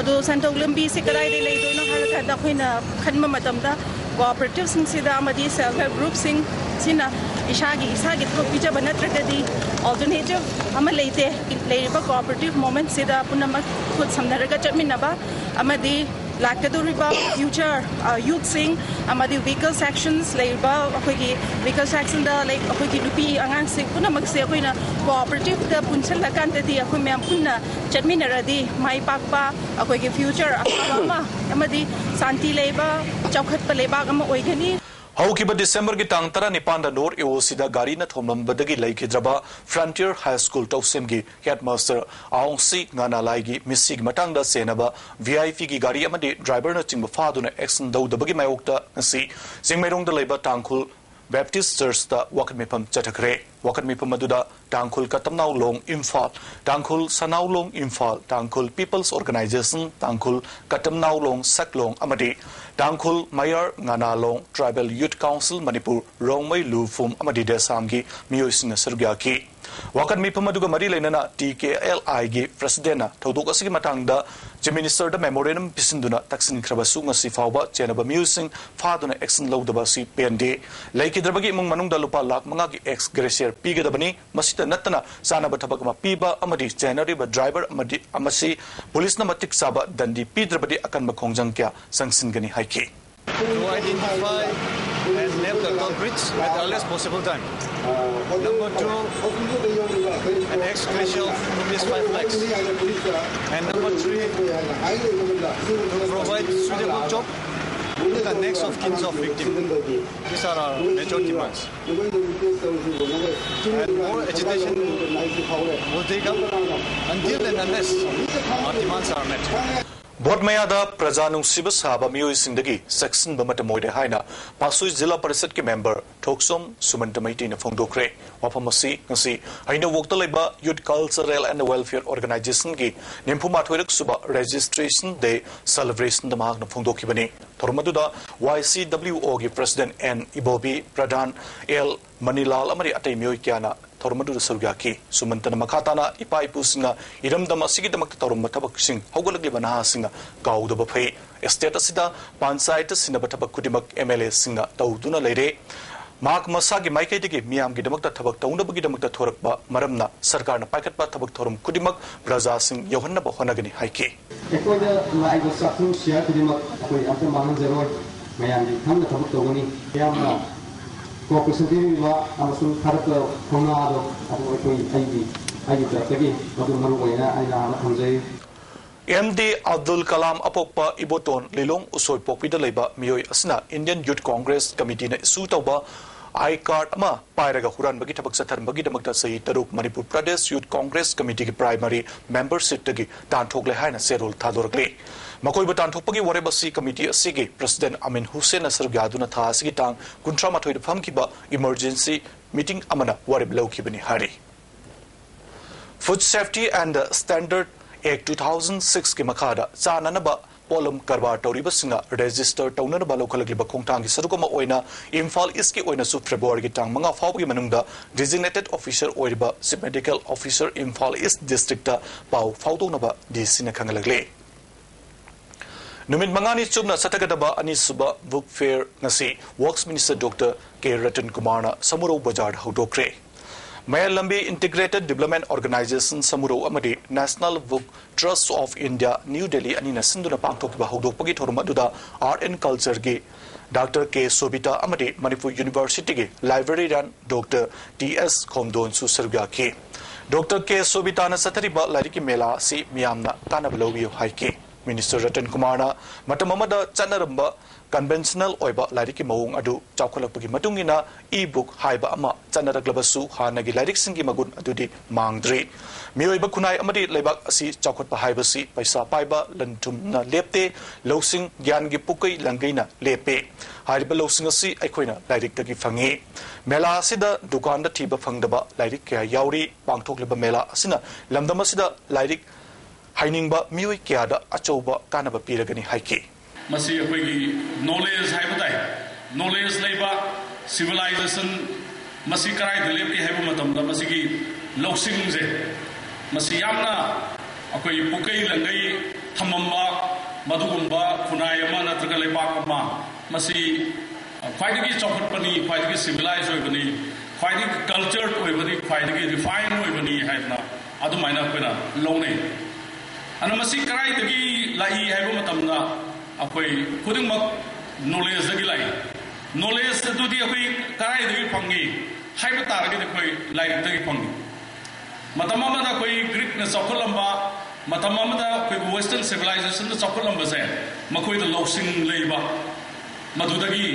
ꯑꯗꯣ ꯁꯦꯟꯊꯣꯛ ꯂꯝꯕꯤꯁꯦ ꯀꯗꯥꯏꯗ ꯂꯩꯗꯣꯏꯅꯣ ꯍꯥꯏꯔꯀꯥꯟꯗ ꯑꯩꯈꯣꯏꯅ ꯈꯟꯕ ꯃꯇꯝꯗ cooperativeꯁꯤꯡꯁꯤꯗ ꯑꯃꯗꯤ self help groupꯁꯤꯡ ꯁꯤꯅ ꯏꯁꯥꯒꯤ, ꯏꯁꯥꯒꯤ ꯊꯕꯛ ꯄꯤꯖꯕ ꯅꯠꯇ꯭ꯔꯒꯗꯤ alternative ꯑꯃ ꯂꯩꯇꯦ꯫ ꯂꯩꯔꯤꯕ cooperative movementꯁꯤꯗ ꯄꯨꯝꯅꯃꯛ ꯈꯨꯠ ꯁꯝꯅꯔꯒ ꯆꯠꯃꯤꯟꯅꯕ ꯑꯃꯗꯤ ꯂꯥꯛꯀꯗꯧꯔꯤꯕ future, ꯑ, youthꯁꯤꯡ ꯑꯃꯗꯤ weaker sections ꯂꯩꯔꯤꯕ ꯑꯩꯈꯣꯏꯒꯤ weaker sectionꯗ, like, ꯑꯩꯈꯣꯏꯒꯤ ꯅꯨꯄꯤ ꯑꯉꯥꯡꯁꯤꯡ ꯄꯨꯝꯅꯃꯛꯁꯦ ꯑꯩꯈꯣꯏꯅ cooperativeꯇ ꯄꯨꯟꯁꯤꯜꯂꯀꯥꯟꯗꯗꯤ ꯑꯩꯈꯣꯏ ꯃꯌꯥꯝ ꯄꯨꯟꯅ ꯆꯠꯃꯤꯟꯅꯔꯗꯤ ꯃꯥꯏ ꯄꯥꯛꯄ ꯑꯩꯈꯣꯏꯒꯤ future ꯑꯐꯕ ꯑꯃ ꯑꯃꯗꯤ ꯁꯥꯟꯇꯤ ꯂꯩꯕ ꯆꯥꯎꯈꯠꯄ ꯂꯩꯕꯥꯛ ꯑꯃ ꯑꯣꯏꯒꯅꯤ꯫ ꯍꯧꯈꯤꯕ ꯗꯤꯁꯦꯝꯕꯔꯒꯤ ꯇꯥꯡ ꯇꯔꯥꯅꯤꯄꯥꯟꯗ ꯅꯣꯔꯠ ꯏꯑꯣꯁꯤꯗ ꯒꯥꯔꯤꯅ ꯊꯣꯝꯂꯝꯕꯗꯒꯤ ꯂꯩꯈꯤꯗ꯭ꯔꯕ Frontier High School ꯇꯧꯁꯦꯝꯒꯤ headmaster ꯑꯥꯎꯡꯁꯤ ꯉꯥꯅꯥꯂꯥꯏꯒꯤ ꯃꯤꯁꯤꯒꯤ ꯃꯇꯥꯡꯗ ꯆꯦꯟꯅꯕ V I Pꯒꯤ ꯒꯥꯔꯤ ꯑꯃꯗꯤ driverꯅꯆꯤꯡꯕ ꯐꯥꯗꯨꯅ action ꯂꯧꯗꯕꯒꯤ ꯃꯥꯌꯣꯛꯇ ꯉꯁꯤ ꯆꯤꯡꯃꯩꯔꯣꯡꯗ ꯂꯩꯕ ꯇꯥꯡꯈꯨꯜ Baptist Churchꯇ ꯋꯥꯀꯠ ꯃꯤꯐꯝ ꯆꯠꯊꯈ꯭ꯔꯦ꯫ ꯋꯥꯀꯠ ꯃꯤꯐꯝ ꯑꯗꯨꯗ ꯇꯥꯡꯈꯨꯜ ꯀꯇꯝꯅꯥꯎ ꯂꯣꯡ ꯏꯝꯐꯥꯜ, ꯇꯥꯡꯈꯨꯜ ꯁꯅꯥꯎ ꯂꯣꯡ ꯏꯝꯐꯥꯜ, ꯇꯥꯡꯈꯨꯜ People's Organisation, ꯇꯥꯡꯈꯨꯜ ꯀꯇꯝꯅꯥꯎ ꯂꯣꯡ ꯁꯛꯂꯣꯡ ꯑꯃꯗꯤ ꯇꯥꯡꯈꯨꯜ ꯃꯌꯥꯔ ꯉꯥꯅꯥꯂꯣꯡ Tribal Youth Council Manipur, Rongmei ꯂꯨꯐꯨꯝ ꯑꯃꯗꯤ ꯗꯦꯁꯥꯝꯒꯤ ꯃꯤꯑꯣꯏꯁꯤꯡꯅ ꯁꯔꯨꯛ ꯌꯥꯈꯤ꯫ ꯋꯥꯀꯠ ꯃꯤꯐꯝ ꯑꯗꯨꯒ ꯃꯔꯤ ꯂꯩꯅꯅ T K L Iꯒꯤ presidentꯅ ꯊꯧꯗꯣꯛ ꯑꯁꯤꯒꯤ ꯃꯇꯥꯡꯗ Chief Ministerꯗ memorandum ꯄꯤꯁꯤꯟꯗꯨꯅ ꯇꯛꯁꯤꯟꯈ꯭ꯔꯕꯁꯨ ꯉꯁꯤ ꯐꯥꯎꯕ ꯆꯦꯟꯅꯕ ꯃꯤꯑꯣꯏꯁꯤꯡ ꯐꯥꯗꯨꯅ action ꯂꯧꯗꯕ ꯑꯁꯤ ꯄꯦꯟꯗꯦ꯫ ꯂꯩꯈꯤꯗ꯭ꯔꯕꯒꯤ ꯏꯃꯨꯡ ꯃꯅꯨꯡꯗ ꯂꯨꯄꯥ ꯂꯥꯈ ꯃꯉꯥꯒꯤ ex gratia ꯄꯤꯒꯗꯕꯅꯤ꯫ ꯃꯁꯤꯇ ꯅꯠꯇꯅ ꯆꯥꯅꯕ ꯊꯕꯛ ꯑꯃ ꯄꯤꯕ ꯑꯃꯗꯤ ꯆꯦꯟꯅꯔꯤꯕ driver ꯑꯃꯗꯤ ꯑꯃꯁꯤ policeꯅ ꯃꯇꯤꯛ ꯆꯥꯕ ꯗꯟꯗꯤ ꯄꯤꯗ꯭ꯔꯕꯗꯤ ꯑꯀꯟꯕ ꯈꯣꯡꯖꯪ ꯀꯌꯥ ꯆꯪꯁꯤꯟꯒꯅꯤ ꯍꯥꯏꯈꯤ꯫ To identify and nab the culprits at the earliest possible time. Number two, An ex-gratia of rupees five lakhs. And number three, provide suitable job to the next of kins of victim. These are our major demands. And more agitation will take up until and unless our demands are met. Vote ꯃꯌꯥꯗ ꯄ꯭ꯔꯖꯥ ꯅꯨꯡꯁꯤꯕ ꯁꯥꯕ ꯃꯤꯑꯣꯏꯁꯤꯡꯗꯒꯤ ꯆꯦꯛꯁꯤꯟꯕ ꯃꯇꯝ ꯑꯣꯏꯔꯦ ꯍꯥꯏꯅ ꯄꯥꯁꯨꯏ ꯖꯤꯂꯥ ꯄꯔꯤꯁꯠꯀꯤ member ꯊꯣꯛꯆꯣꯝ ꯁꯨꯃꯟꯇ ꯃꯩꯇꯩꯅ ꯐꯣꯡꯗꯣꯛꯈ꯭ꯔꯦ꯫ ꯋꯥꯐꯝ ꯑꯁꯤ ꯉꯁꯤ ꯍꯩꯅꯧꯋꯣꯛꯇ ꯂꯩꯕ Youth Cultural and Welfare Organizationꯒꯤ ꯅꯤꯐꯨ ꯃꯥꯊꯣꯏꯔꯛ ꯁꯨꯕ Registration Day Celebrationꯗ ꯃꯍꯥꯛꯅ ꯐꯣꯡꯗꯣꯛꯈꯤꯕꯅꯤ꯫ ꯊꯧꯔꯝ ꯑꯗꯨꯗ Y C W Oꯒꯤ President N ꯏꯕꯣꯕꯤ, ꯄ꯭ꯔꯙꯥꯟ L ꯃꯅꯤꯂꯥꯜ ꯑꯃꯗꯤ ꯑꯇꯩ ꯃꯤꯑꯣꯏ ꯀꯌꯥꯅ ꯊꯧꯔꯝ ꯑꯗꯨꯗ ꯁꯔꯨꯛ ꯌꯥꯈꯤ꯫ ꯁꯨꯃꯟꯇꯅ ꯃꯈꯥ ꯇꯥꯅ ꯏꯄꯥ ꯏꯄꯨꯁꯤꯡꯅ ꯏꯔꯝꯗꯝ ꯑꯁꯤꯒꯤꯗꯃꯛꯇ ꯇꯧꯔꯝꯕ ꯊꯕꯛꯁꯤꯡ ꯍꯧꯒꯠꯂꯛꯂꯤꯕ ꯅꯍꯥꯁꯤꯡꯅ ꯀꯥꯎꯗꯕ ꯐꯩ꯫ State ꯑꯁꯤꯗ ꯄꯟꯆꯥꯌꯠꯇ ꯁꯤꯟꯅꯕ ꯊꯕꯛ ꯈꯨꯗꯤꯡꯃꯛ M L Aꯁꯤꯡꯅ ꯇꯧꯗꯨꯅ ꯂꯩꯔꯦ꯫ ꯃꯍꯥꯛ ꯃꯁꯥꯒꯤ ꯃꯥꯏꯀꯩꯗꯒꯤ ꯃꯤꯌꯥꯝꯒꯤꯗꯃꯛꯇ ꯊꯕꯛ ꯇꯧꯅꯕꯒꯤꯗꯃꯛꯇ ꯊꯣꯔꯛꯄ ꯃꯔꯝꯅ ꯁꯔꯀꯥꯔꯅ ꯄꯥꯏꯈꯠꯄ ꯊꯕꯛ ꯊꯧꯔꯝ ꯈꯨꯗꯤꯡꯃꯛ ꯄ꯭ꯔꯖꯥꯁꯤꯡ ꯌꯧꯍꯟꯅꯕ ꯍꯣꯠꯅꯒꯅꯤ ꯍꯥꯏꯈꯤ꯫ ꯑꯩꯈꯣꯏꯗ ꯂꯥꯛꯏꯕ ꯆꯥꯛꯊꯨꯝ ꯁꯤꯌꯥꯔ ꯈꯨꯗꯤꯡꯃꯛ ꯑꯩꯈꯣꯏ ꯑꯝꯇ ꯃꯥꯡꯍꯟꯖꯔꯣꯏ꯫ ꯃꯌꯥꯝꯒꯤ ꯈꯪꯅ ꯊꯕꯛ ꯇꯧꯒꯅꯤ꯫ ꯌꯥꯝꯅ ꯀꯣꯑꯣꯄꯔꯦꯁꯟ ꯄꯤꯕꯤꯕ ꯑꯃꯁꯨꯡ ꯊꯥꯒꯠꯄ ꯊꯧꯅꯥꯗꯣ ꯑꯗꯨ ꯑꯩꯈꯣꯏ ꯑꯩꯒꯤ ꯑꯩꯒꯤ ꯇꯔꯞꯇꯒꯤ ꯃꯗꯨ ꯃꯔꯨ ꯑꯣꯏꯅ ꯑꯩꯅ ꯍꯥꯟꯅ ꯊꯝꯖꯩ꯫ ꯑꯦꯝ ꯗꯤ ꯑꯕꯗꯨꯜ ꯀꯂꯥꯝ ꯑꯄꯣꯛꯄ ꯏꯕꯣꯇꯣꯟ ꯂꯤꯂꯣꯡ ꯎꯁꯣꯏꯄꯣꯛꯄꯤꯗ ꯂꯩꯕ ꯃꯤꯑꯣꯏ ꯑꯁꯤꯅ Indian Youth Congress Committeeꯅ issue ꯇꯧꯕ I card ꯑꯃ ꯄꯥꯏꯔꯒ ꯍꯨꯔꯥꯟꯕꯒꯤ ꯊꯕꯛ ꯆꯠꯊꯔꯝꯕꯒꯤꯗꯃꯛꯇ ꯆꯍꯤ ꯇꯔꯨꯛ Manipur Pradesh Youth Congress Committeeꯒꯤ primary membershipꯇꯒꯤ ꯇꯥꯟꯊꯣꯛꯂꯦ ꯍꯥꯏꯅ ꯆꯦꯔꯣꯜ ꯊꯥꯗꯣꯔꯛꯂꯤ꯫ ꯃꯈꯣꯏꯕꯨ ꯇꯥꯟꯊꯣꯛꯄꯒꯤ ꯋꯥꯔꯦꯞ ꯑꯁꯤ committee ꯑꯁꯤꯒꯤ president ꯑꯃꯤꯟ ꯍꯨꯁꯦꯟꯅ ꯁꯔꯨꯛ ꯌꯥꯗꯨꯅ ꯊꯥ ꯑꯁꯤꯒꯤ ꯇꯥꯡ ꯀꯨꯟꯊ꯭ꯔꯥ ꯃꯥꯊꯣꯏꯗ ꯐꯝꯈꯤꯕ emergency meeting ꯑꯃꯅ ꯋꯥꯔꯦꯞ ꯂꯧꯈꯤꯕꯅꯤ ꯍꯥꯏꯔꯤ꯫ Food Safety and Standard Act two thousand sixꯀꯤ ꯃꯈꯥꯗ ꯆꯥꯅꯅꯕ ꯄꯣꯠꯂꯝ ꯀꯔꯕꯥꯔ ꯇꯧꯔꯤꯕꯁꯤꯡꯅ register ꯇꯧꯅꯅꯕ ꯂꯧꯈꯠꯂꯛꯂꯤꯕ ꯈꯣꯡꯊꯥꯡꯒꯤ ꯁꯔꯨꯛ ꯑꯃ ꯑꯣꯏꯅ ꯏꯝꯐꯥꯜ ꯏꯁꯀꯤ ꯑꯣꯏꯅꯁꯨ ꯐꯦꯕ꯭ꯔꯨꯋꯥꯔꯤꯒꯤ ꯇꯥꯡ ꯃꯉꯥ ꯐꯥꯎꯕꯒꯤ ꯃꯅꯨꯡꯗ designated officer ꯑꯣꯏꯔꯤꯕ Chief Medical Officer ꯏꯝꯐꯥꯜ ꯏꯁ districtꯇ ꯄꯥꯎ ꯐꯥꯎꯗꯣꯛꯅꯕ ꯗꯤ ꯁꯤꯅ ꯈꯪꯍꯜꯂꯛꯂꯤ꯫ ꯅꯨꯃꯤꯠ ꯃꯉꯥꯅꯤ ꯆꯨꯞꯅ ꯆꯠꯊꯒꯗꯕ ꯑꯅꯤꯁꯨꯕ Book Fair ꯉꯁꯤ Works Minister Doctor ꯀꯦ ꯔꯇꯟ ꯀꯨꯃꯥꯔꯅ ꯁꯃꯨꯔꯧ ꯕꯖꯥꯔꯗ ꯍꯧꯗꯣꯛꯈ꯭ꯔꯦ꯫ ꯃꯌꯥꯏ ꯂꯝꯕꯤ Integrated Development Organization ꯁꯃꯨꯔꯧ ꯑꯃꯗꯤ National Book Trust of India New Delhi ꯑꯅꯤꯅ ꯁꯤꯟꯗꯨꯅ ꯄꯥꯡꯊꯣꯛꯈꯤꯕ ꯍꯧꯗꯣꯛꯄꯒꯤ ꯊꯧꯔꯝ ꯑꯗꯨꯗ Art and Cultureꯒꯤ Doctor ꯀꯦ ꯁꯣꯕꯤꯇꯥ ꯑꯃꯗꯤ ꯃꯅꯤꯄꯨꯔ Universityꯒꯤ librarian Doctor ꯇꯤ ꯑꯦꯁ ꯈꯣꯝꯗꯣꯟꯁꯨ ꯁꯔꯨꯛ ꯌꯥꯈꯤ꯫ ꯗꯣꯛꯇꯔ ꯀꯦ ꯁꯣꯕꯤꯇꯥꯅ ꯆꯠꯊꯔꯤꯕ ꯂꯥꯏꯔꯤꯛꯀꯤ ꯃꯦꯂꯥ ꯑꯁꯤ ꯃꯤꯌꯥꯝꯅ ꯀꯥꯟꯅꯕ ꯂꯧꯕꯤꯌꯨ ꯍꯥꯏꯈꯤ꯫ ꯃꯤꯅꯤꯁꯇꯔ ꯔꯇꯟ ꯀꯨꯃꯥꯔꯅ ꯃꯇꯝ ꯑꯃꯗ ꯆꯠꯅꯔꯝꯕ ꯀꯟꯚꯦꯟꯁꯅꯦꯜ ꯑꯣꯏꯕ ꯂꯥꯏꯔꯤꯛꯀꯤ ꯃꯑꯣꯡ ꯑꯗꯨ ꯆꯥꯎꯈꯠꯂꯛꯄꯒꯤ ꯃꯇꯨꯡ ꯏꯟꯅ ꯏ ꯕꯨꯛ ꯍꯥꯏꯕ ꯑꯃ ꯆꯠꯅꯔꯛꯂꯕꯁꯨ, ꯍꯥꯟꯅꯒꯤ ꯂꯥꯏꯔꯤꯛꯁꯤꯡꯒꯤ ꯃꯒꯨꯟ ꯑꯗꯨꯗꯤ ꯃꯥꯡꯗ꯭ꯔꯤ꯫ ꯃꯤꯑꯣꯏꯕ ꯈꯨꯟꯅꯥꯏ ꯑꯃꯗꯤ ꯂꯩꯕꯥꯛ ꯑꯁꯤ ꯆꯥꯎꯈꯠꯄ ꯍꯥꯏꯕꯁꯤ ꯄꯩꯁꯥ ꯄꯥꯏꯕ, ꯂꯟ ꯊꯨꯝꯅ ꯂꯦꯞꯇꯦ, ꯂꯧꯁꯤꯡ, ꯒ꯭ꯌꯥꯟꯒꯤ ꯄꯨꯀꯩ ꯂꯪꯒꯩꯅ ꯂꯦꯞꯄꯦ꯫ ꯍꯥꯏꯔꯤꯕ ꯂꯧꯁꯤꯡ ꯑꯁꯤ ꯑꯩꯈꯣꯏꯅ ꯂꯥꯏꯔꯤꯛꯇꯒꯤ ꯐꯪꯉꯤ꯫ ꯃꯦꯂꯥ ꯑꯁꯤꯗ ꯗꯨꯀꯥꯟꯗ ꯊꯤꯕ ꯐꯪꯗꯕ ꯂꯥꯏꯔꯤꯛ ꯀꯌꯥ ꯌꯥꯎꯔꯤ꯫ ꯄꯥꯡꯊꯣꯛꯂꯤꯕ ꯃꯦꯂꯥ ꯑꯁꯤꯅ ꯂꯝꯗꯝ ꯑꯁꯤꯗ ꯂꯥꯏꯔꯤꯛ ꯍꯩꯅꯤꯡꯕ ꯃꯤꯑꯣꯏ ꯀꯌꯥꯗ ꯑꯆꯧꯕ ꯀꯥꯟꯅꯕ ꯄꯤꯔꯒꯅꯤ ꯍꯥꯏꯈꯤ꯫ ꯃꯁꯤ ꯑꯩꯈꯣꯏꯒꯤ ꯅꯣꯂꯦꯖ ꯍꯥꯏꯕ ꯇꯥꯏ꯫ ꯅꯣꯂꯦꯖ ꯂꯩꯕ ꯁꯤꯚꯤꯂꯥꯏꯖꯦꯁꯟ ꯃꯁꯤ ꯀꯗꯥꯏꯗ ꯂꯦꯞꯀꯦ ꯍꯥꯏꯕ ꯃꯇꯝꯗ, ꯃꯁꯤꯒꯤ ꯂꯧꯁꯤꯡꯁꯦ, ꯃꯁꯤ ꯌꯥꯝꯅ ꯑꯩꯈꯣꯏ ꯄꯨꯀꯩ ꯂꯪꯒꯩ ꯊꯝꯃꯝꯕ ꯃꯗꯨꯒꯨꯝꯕ ꯈꯨꯟꯅꯥꯏ ꯑꯃ ꯅꯠꯇ꯭ꯔꯒ ꯂꯩꯕꯥꯛ ꯑꯃ, ꯃꯁꯤ ꯈ꯭ꯋꯥꯏꯗꯒꯤ ꯆꯥꯎꯈꯠꯄꯅꯤ, ꯈ꯭ꯋꯥꯏꯗꯒꯤ ꯁꯤꯚꯤꯂꯥꯏꯖ ꯑꯣꯏꯕꯅꯤ, ꯈ꯭ꯋꯥꯏꯗꯒꯤ ꯀꯜꯆꯔ ꯑꯣꯏꯕꯅꯤ, ꯈ꯭ꯋꯥꯏꯗꯒꯤ ꯔꯤꯐꯥꯏꯟ ꯑꯣꯏꯕꯅꯤ ꯍꯥꯏꯗꯅ ꯑꯗꯨꯃꯥꯏꯅ ꯑꯩꯈꯣꯏꯅ ꯂꯧꯅꯩ꯫ ꯑꯗꯨꯅ ꯃꯁꯤ ꯀꯗꯥꯏꯗꯒꯤ ꯂꯥꯛꯏ ꯍꯥꯏꯕ ꯃꯇꯝꯗ, ꯑꯩꯈꯣꯏ ꯈꯨꯗꯤꯡꯃꯛ ꯅꯣꯂꯦꯖꯇꯒꯤ ꯂꯥꯛꯏ꯫ ꯅꯣꯂꯦꯖ ꯑꯗꯨꯗꯤ ꯑꯩꯈꯣꯏ ꯀꯗꯥꯏꯗꯒꯤ ꯐꯪꯉꯤ ꯍꯥꯏꯕ ꯇꯥꯔꯒꯗꯤ, ꯑꯩꯈꯣꯏ ꯂꯥꯏꯔꯤꯛꯇꯒꯤ ꯐꯪꯉꯤ꯫ ꯃꯇꯝ ꯑꯃꯗ ꯑꯩꯈꯣꯏ ꯒ꯭ꯔꯤꯛꯅ ꯆꯥꯎꯈꯠꯂꯝꯕ, ꯃꯇꯝ ꯑꯃꯗ ꯑꯩꯈꯣꯏ ꯋꯦꯁꯇꯔꯟ ꯁꯤꯚꯤꯂꯥꯏꯖꯦꯁꯟꯗ ꯆꯥꯎꯈꯠꯂꯝꯕꯁꯦ, ꯃꯈꯣꯏꯗ ꯂꯧꯁꯤꯡ ꯂꯩꯕ, ꯃꯗꯨꯗꯒꯤ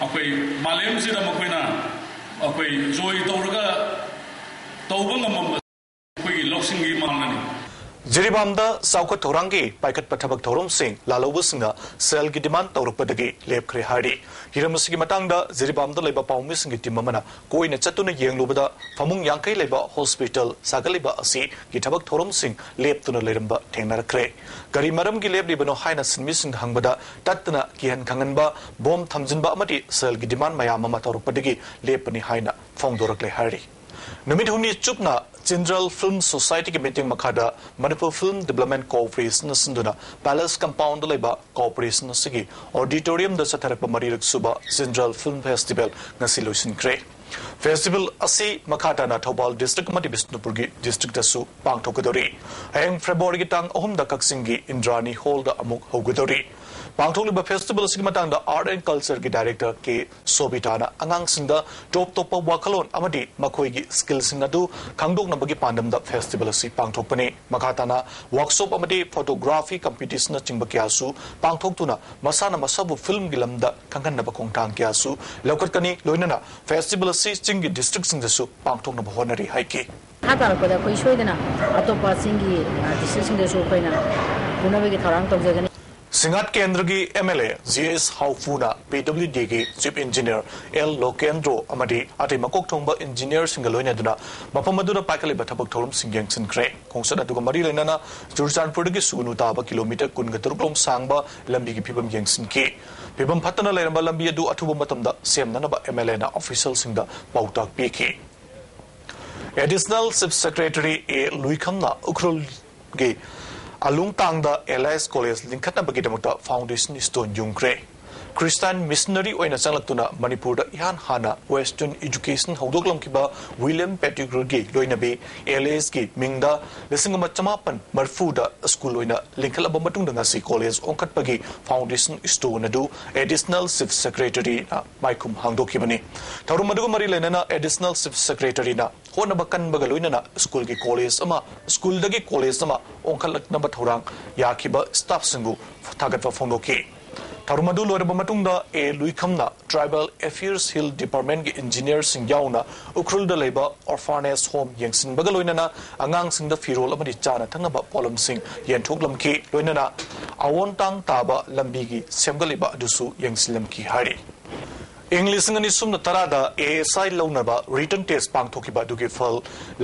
ꯑꯩꯈꯣꯏ ꯃꯥꯂꯦꯝꯁꯤꯗ ꯃꯈꯣꯏꯅ ꯑꯩꯈꯣꯏ ꯖꯣꯏ ꯇꯧꯔꯒ ꯇꯧꯕ ꯉꯝꯃꯝꯕ ꯑꯩꯈꯣꯏꯒꯤ ꯂꯧꯁꯤꯡꯒꯤ ꯃꯥꯡꯂꯅꯤ꯫ ꯖꯤꯔꯤꯕꯥꯝꯗ ꯆꯥꯎꯈꯠ ꯊꯧꯔꯥꯡꯒꯤ ꯄꯥꯏꯈꯠꯄ ꯊꯕꯛ ꯊꯧꯔꯝꯁꯤꯡ ꯂꯥꯜꯍꯧꯕꯁꯤꯡꯅ ꯁꯦꯜꯒꯤ ꯗꯤꯃꯥꯟ ꯇꯧꯔꯛꯄꯗꯒꯤ ꯂꯦꯞꯈ꯭ꯔꯦ ꯍꯥꯏꯔꯤ꯫ ꯍꯤꯔꯝ ꯑꯁꯤꯒꯤ ꯃꯇꯥꯡꯗ ꯖꯤꯔꯤꯕꯥꯝꯗ ꯂꯩꯕ ꯄꯥꯎꯃꯤꯁꯤꯡꯒꯤ ꯇꯤꯝ ꯑꯃꯅ ꯀꯣꯏꯅ ꯆꯠꯇꯨꯅ ꯌꯦꯡꯂꯨꯕꯗ, ꯐꯃꯨꯡ ꯌꯥꯡꯈꯩ ꯂꯩꯕ ꯍꯣꯁꯄꯤꯇꯥꯜ ꯁꯥꯒꯠꯂꯤꯕ ꯑꯁꯤꯒꯤ ꯊꯕꯛ ꯊꯧꯔꯝꯁꯤꯡ ꯂꯦꯞꯇꯨꯅ ꯂꯩꯔꯝꯕ ꯊꯦꯡꯅꯔꯛꯈ꯭ꯔꯦ꯫ ꯀꯔꯤ ꯃꯔꯝꯒꯤ ꯂꯦꯞꯂꯤꯕꯅꯣ ꯍꯥꯏꯅ ꯁꯤꯟꯃꯤꯁꯤꯡꯗ ꯍꯪꯕꯗ, ꯇꯠꯇꯅ ꯀꯤꯍꯟ ꯈꯪꯍꯟꯕ, ꯕꯣꯝ ꯊꯝꯖꯤꯟꯕ ꯑꯃꯗꯤ ꯁꯦꯜꯒꯤ ꯗꯤꯃꯥꯟ ꯃꯌꯥꯝ ꯑꯃ ꯇꯧꯔꯛꯄꯗꯒꯤ ꯂꯦꯞꯄꯅꯤ ꯍꯥꯏꯅ ꯐꯣꯡꯗꯣꯔꯛꯂꯦ ꯍꯥꯏꯔꯤ꯫ ꯅꯨꯃꯤꯠ ꯍꯨꯝꯅꯤ ꯆꯨꯞꯅ ꯆꯤꯟꯖ꯭ꯔꯦꯜ ꯐꯤꯜꯝ ꯁꯣꯁꯥꯏꯇꯤꯒꯤ ꯃꯤꯠꯌꯦꯡ ꯃꯈꯥꯗ ꯃꯅꯤꯄꯨꯔ ꯐꯤꯜꯝ ꯗꯤꯕ꯭ꯂꯞꯃꯦꯟ ꯀꯣꯑꯣꯄꯔꯦꯁꯟꯅ ꯁꯤꯟꯗꯨꯅ ꯄꯦꯂꯦꯁ ꯀꯝꯄꯥꯎꯟꯗ ꯂꯩꯕ ꯀꯣꯑꯣꯄꯔꯦꯁꯟ ꯑꯁꯤꯒꯤ ꯑꯣꯗꯤꯇꯣꯔꯤꯌꯝꯗ ꯆꯠꯊꯔꯛꯄ ꯃꯔꯤꯔꯛ ꯁꯨꯕ ꯆꯤꯟꯖ꯭ꯔꯦꯜ ꯐꯤꯜꯝ ꯐꯦꯁꯇꯤꯚꯦꯜ ꯉꯁꯤ ꯂꯣꯏꯁꯤꯟꯈ꯭ꯔꯦ꯫ ꯐꯦꯁꯇꯤꯚꯦꯜ ꯑꯁꯤ ꯃꯈꯥ ꯇꯥꯅ ꯊꯧꯕꯥꯜ ꯗꯤꯁꯇ꯭ꯔꯤꯛ ꯑꯃꯗꯤ ꯕꯤꯁꯅꯨꯄꯨꯔꯒꯤ ꯗꯤꯁꯇ꯭ꯔꯤꯛꯇꯁꯨ ꯄꯥꯡꯊꯣꯛꯀꯗꯧꯔꯤ꯫ ꯍꯌꯦꯡ ꯐꯦꯕ꯭ꯔꯨꯋꯥꯔꯤꯒꯤ ꯇꯥꯡ ꯑꯍꯨꯝꯗ ꯀꯛꯆꯤꯡꯒꯤ ꯏꯟꯗ꯭ꯔꯥꯅꯤ ꯍꯣꯜꯗ ꯑꯃꯨꯛ ꯍꯧꯒꯗꯧꯔꯤ꯫ ꯄꯥꯡꯊꯣꯛꯂꯤꯕ ꯐꯦꯁꯇꯤꯚꯦꯜ ꯑꯁꯤꯒꯤ ꯃꯇꯥꯡꯗ ꯑꯥꯔꯠ ꯑꯦꯟ ꯀꯜꯆꯔꯒꯤ ꯗꯥꯏꯔꯦꯛꯇꯔ ꯀꯦ ꯁꯣꯕꯤꯇꯥꯅ ꯑꯉꯥꯡꯁꯤꯡꯗ ꯇꯣꯞ ꯇꯣꯞꯄ ꯋꯥꯈꯜꯂꯣꯟ ꯑꯃꯗꯤ ꯃꯈꯣꯏꯒꯤ ꯁ꯭ꯀꯤꯜꯁꯤꯡ ꯑꯗꯨ ꯈꯪꯗꯣꯛꯅꯕꯒꯤ ꯄꯥꯟꯗꯝꯗ ꯐꯦꯁꯇꯤꯚꯦꯜ ꯑꯁꯤ ꯄꯥꯡꯊꯣꯛꯄꯅꯤ꯫ ꯃꯈꯥ ꯇꯥꯅ ꯋꯥꯔꯛꯁꯣꯞ ꯑꯃꯗꯤ ꯐꯣꯇꯣꯒ꯭ꯔꯥꯐꯤ ꯀꯝꯄꯤꯇꯤꯁꯟꯅꯆꯤꯡꯕ ꯀꯌꯥꯁꯨ ꯄꯥꯡꯊꯣꯛꯇꯨꯅ ꯃꯁꯥꯅ ꯃꯁꯥꯕꯨ ꯐꯤꯜꯝꯒꯤ ꯂꯝꯗ ꯈꯪꯍꯟꯅꯕ ꯈꯣꯡꯊꯥꯡ ꯀꯌꯥꯁꯨ ꯂꯧꯈꯠꯀꯅꯤ꯫ ꯂꯣꯏꯅꯅ ꯐꯦꯁꯇꯤꯚꯦꯜ ꯑꯁꯤ ꯆꯤꯡꯒꯤ ꯗꯤꯁꯇ꯭ꯔꯤꯛꯁꯤꯡꯗꯁꯨ ꯄꯥꯡꯊꯣꯛꯅꯕ ꯍꯣꯠꯅꯔꯤ ꯍꯥꯏꯈꯤ꯫ ꯃꯈꯥ ꯇꯥꯔꯛꯄꯗ ꯑꯩꯈꯣꯏ ꯁꯣꯏꯗꯅ ꯑꯇꯣꯞꯄ ꯆꯤꯡꯒꯤ, ꯑ, ꯗꯤꯁꯇ꯭ꯔꯤꯛꯁꯤꯡꯗꯁꯨ ꯑꯩꯈꯣꯏꯅ ꯄꯨꯅꯕꯒꯤ ꯊꯧꯔꯥꯡ ꯇꯧꯖꯒꯅꯤ꯫ ꯁꯤꯡꯍꯥꯠ ꯀꯦꯟꯗ꯭ꯔꯒꯤ M L A G S ꯍꯥꯎꯐꯨꯅ ꯄꯤ ꯗꯕ꯭ꯂꯤꯎ ꯗꯤꯒꯤ ꯆꯤꯐ ꯏꯟꯖꯤꯅꯤꯌꯔ ꯑꯦꯜ ꯂꯣꯀꯦꯟꯗ꯭ꯔꯣ ꯑꯃꯗꯤ ꯑꯇꯩ ꯃꯀꯣꯛ ꯊꯣꯡꯕ ꯏꯟꯖꯤꯅꯤꯌꯔꯁꯤꯡꯒ ꯂꯣꯏꯅꯗꯨꯅ ꯃꯐꯝ ꯑꯗꯨꯗ ꯄꯥꯏꯈꯠꯂꯤꯕ ꯊꯕꯛ ꯊꯧꯔꯝꯁꯤꯡ ꯌꯦꯡꯁꯤꯟꯈ꯭ꯔꯦ꯫ ꯈꯣꯡꯆꯠ ꯑꯗꯨꯒ ꯃꯔꯤ ꯂꯩꯅꯅ ꯆꯨꯔꯆꯥꯟꯄꯨꯔꯗꯒꯤ ꯁꯨꯒꯅꯨ ꯇꯥꯕ ꯀꯤꯂꯣꯃꯤꯇꯔ ꯀꯨꯟꯒ ꯇꯔꯨꯛ ꯂꯣꯝ ꯁꯥꯡꯕ ꯂꯝꯕꯤꯒꯤ ꯐꯤꯕꯝ ꯌꯦꯡꯁꯤꯟꯈꯤ꯫ ꯐꯤꯕꯝ ꯐꯠꯇꯅ ꯂꯩꯔꯝꯕ ꯂꯝꯕꯤ ꯑꯗꯨ ꯑꯊꯨꯕ ꯃꯇꯝꯗ ꯁꯦꯝꯅꯅꯕ ꯑꯦꯝ ꯑꯦꯜ ꯑꯦꯅ ꯑꯣꯐꯤꯁꯤꯌꯦꯜꯁꯤꯡꯗ ꯄꯥꯎꯇꯥꯛ ꯄꯤꯈꯤ꯫ ꯑꯦꯗꯤꯁꯅꯦꯜ ꯆꯤꯐ ꯁꯦꯀ꯭ꯔꯦꯇꯔꯤ ꯑꯦ ꯂꯨꯏꯈꯝꯅ ꯎꯈ꯭ꯔꯨꯜꯒꯤ ꯑꯂꯨꯡꯇꯥꯡꯗ ꯑꯦꯂꯥꯏꯁ ꯀꯣꯂꯦꯖ ꯂꯤꯡꯈꯠꯅꯕꯒꯤꯗꯃꯛꯇ ꯐꯥꯎꯟꯗꯦꯁꯟ ꯁ꯭ꯇꯣꯟ ꯌꯨꯡꯈ꯭ꯔꯦ꯫ ꯈ꯭ꯔꯤꯁꯇꯥꯟ ꯃꯤꯁꯅꯔꯤ ꯑꯣꯏꯅ ꯆꯪꯂꯛꯇꯨꯅ ꯃꯅꯤꯄꯨꯔꯗ ꯏꯍꯥꯟ ꯍꯥꯟꯅ ꯋꯦꯁꯇꯔꯟ ꯑꯦꯖꯨꯀꯦꯁꯟ ꯍꯧꯗꯣꯛꯂꯝꯈꯤꯕ ꯋꯤꯂꯤꯌꯝ ꯄꯦꯇꯤꯒꯔꯒꯤ ꯂꯣꯏꯅꯕꯤ ꯑꯦꯂꯥꯏꯁꯀꯤ ꯃꯤꯡꯗ ꯂꯤꯁꯤꯡ ꯑꯃ ꯆꯃꯥꯄꯟ ꯃꯔꯤꯐꯨꯗ ꯁ꯭ꯀꯨꯜ ꯑꯣꯏꯅ ꯂꯤꯡꯈꯠꯂꯕ ꯃꯇꯨꯡꯗ ꯉꯁꯤ ꯀꯣꯂꯦꯖ ꯑꯣꯟꯈꯠꯄꯒꯤ ꯐꯥꯎꯟꯗꯦꯁꯟ ꯁ꯭ꯇꯣꯟ ꯑꯗꯨ ꯑꯦꯗꯤꯁꯅꯦꯜ ꯆꯤꯐ ꯁꯦꯀ꯭ꯔꯦꯇꯔꯤꯅ ꯃꯥꯏꯈꯨꯝ ꯍꯥꯡꯗꯣꯛꯈꯤꯕꯅꯤ꯫ ꯊꯧꯔꯝ ꯑꯗꯨꯒ ꯃꯔꯤ ꯂꯩꯅꯅ ꯑꯦꯗꯤꯁꯅꯦꯜ ꯆꯤꯐ ꯁꯦꯀ꯭ꯔꯦꯇꯔꯤꯅ ꯍꯣꯠꯅꯕ ꯀꯟꯕꯒ ꯂꯣꯏꯅꯅ ꯁ꯭ꯀꯨꯜꯒꯤ ꯀꯣꯂꯦꯖ ꯑꯃ, ꯁ꯭ꯀꯨꯜꯗꯒꯤ ꯀꯣꯂꯦꯖ ꯑꯃ ꯑꯣꯟꯈꯠꯂꯛꯅꯕ ꯊꯧꯔꯥꯡ ꯌꯥꯈꯤꯕ ꯁ꯭ꯇꯥꯐꯁꯤꯡꯕꯨ ꯊꯥꯒꯠꯄ ꯐꯣꯡꯗꯣꯛꯈꯤ꯫ ꯊꯧꯔꯝ ꯑꯗꯨ ꯂꯣꯏꯔꯕ ꯃꯇꯨꯡꯗ ꯑꯦ ꯂꯨꯏꯈꯝꯅ ꯇ꯭ꯔꯥꯏꯕꯦꯜ ꯑꯦꯐꯤꯌꯔꯁ ꯍꯤꯜ ꯗꯤꯄꯥꯔꯠꯃꯦꯟꯒꯤ ꯏꯟꯖꯤꯅꯤꯌꯔꯁꯤꯡ ꯌꯥꯎꯅ ꯎꯈ꯭ꯔꯨꯜꯗ ꯂꯩꯕ ꯑꯣꯔꯐꯥꯅꯦꯖ ꯍꯣꯝ ꯌꯦꯡꯁꯤꯟꯕꯒ ꯂꯣꯏꯅꯅ ꯑꯉꯥꯡꯁꯤꯡꯗ ꯐꯤꯔꯣꯜ ꯑꯃꯗꯤ ꯆꯥꯅ ꯊꯛꯅꯕ ꯄꯣꯠꯂꯝꯁꯤꯡ ꯌꯦꯟꯊꯣꯛꯂꯝꯈꯤ꯫ ꯂꯣꯏꯅꯅ ꯑꯑꯣꯟꯇꯥꯡ ꯇꯥꯕ ꯂꯝꯕꯤꯒꯤ ꯁꯦꯝꯒꯠꯂꯤꯕ ꯑꯗꯨꯁꯨ ꯌꯦꯡꯁꯤꯜꯂꯝꯈꯤ ꯍꯥꯏꯔꯤ꯫ ꯏꯪ ꯂꯤꯁꯤꯡ ꯑꯅꯤ ꯁꯨꯞꯅ ꯇꯔꯥꯗ ꯑꯦ ꯑꯦꯁ ꯑꯥꯏ ꯂꯧꯅꯕ ꯔꯤꯇꯟ ꯇꯦꯁ ꯄꯥꯡꯊꯣꯛꯈꯤꯕ ꯑꯗꯨꯒꯤ ꯐꯜ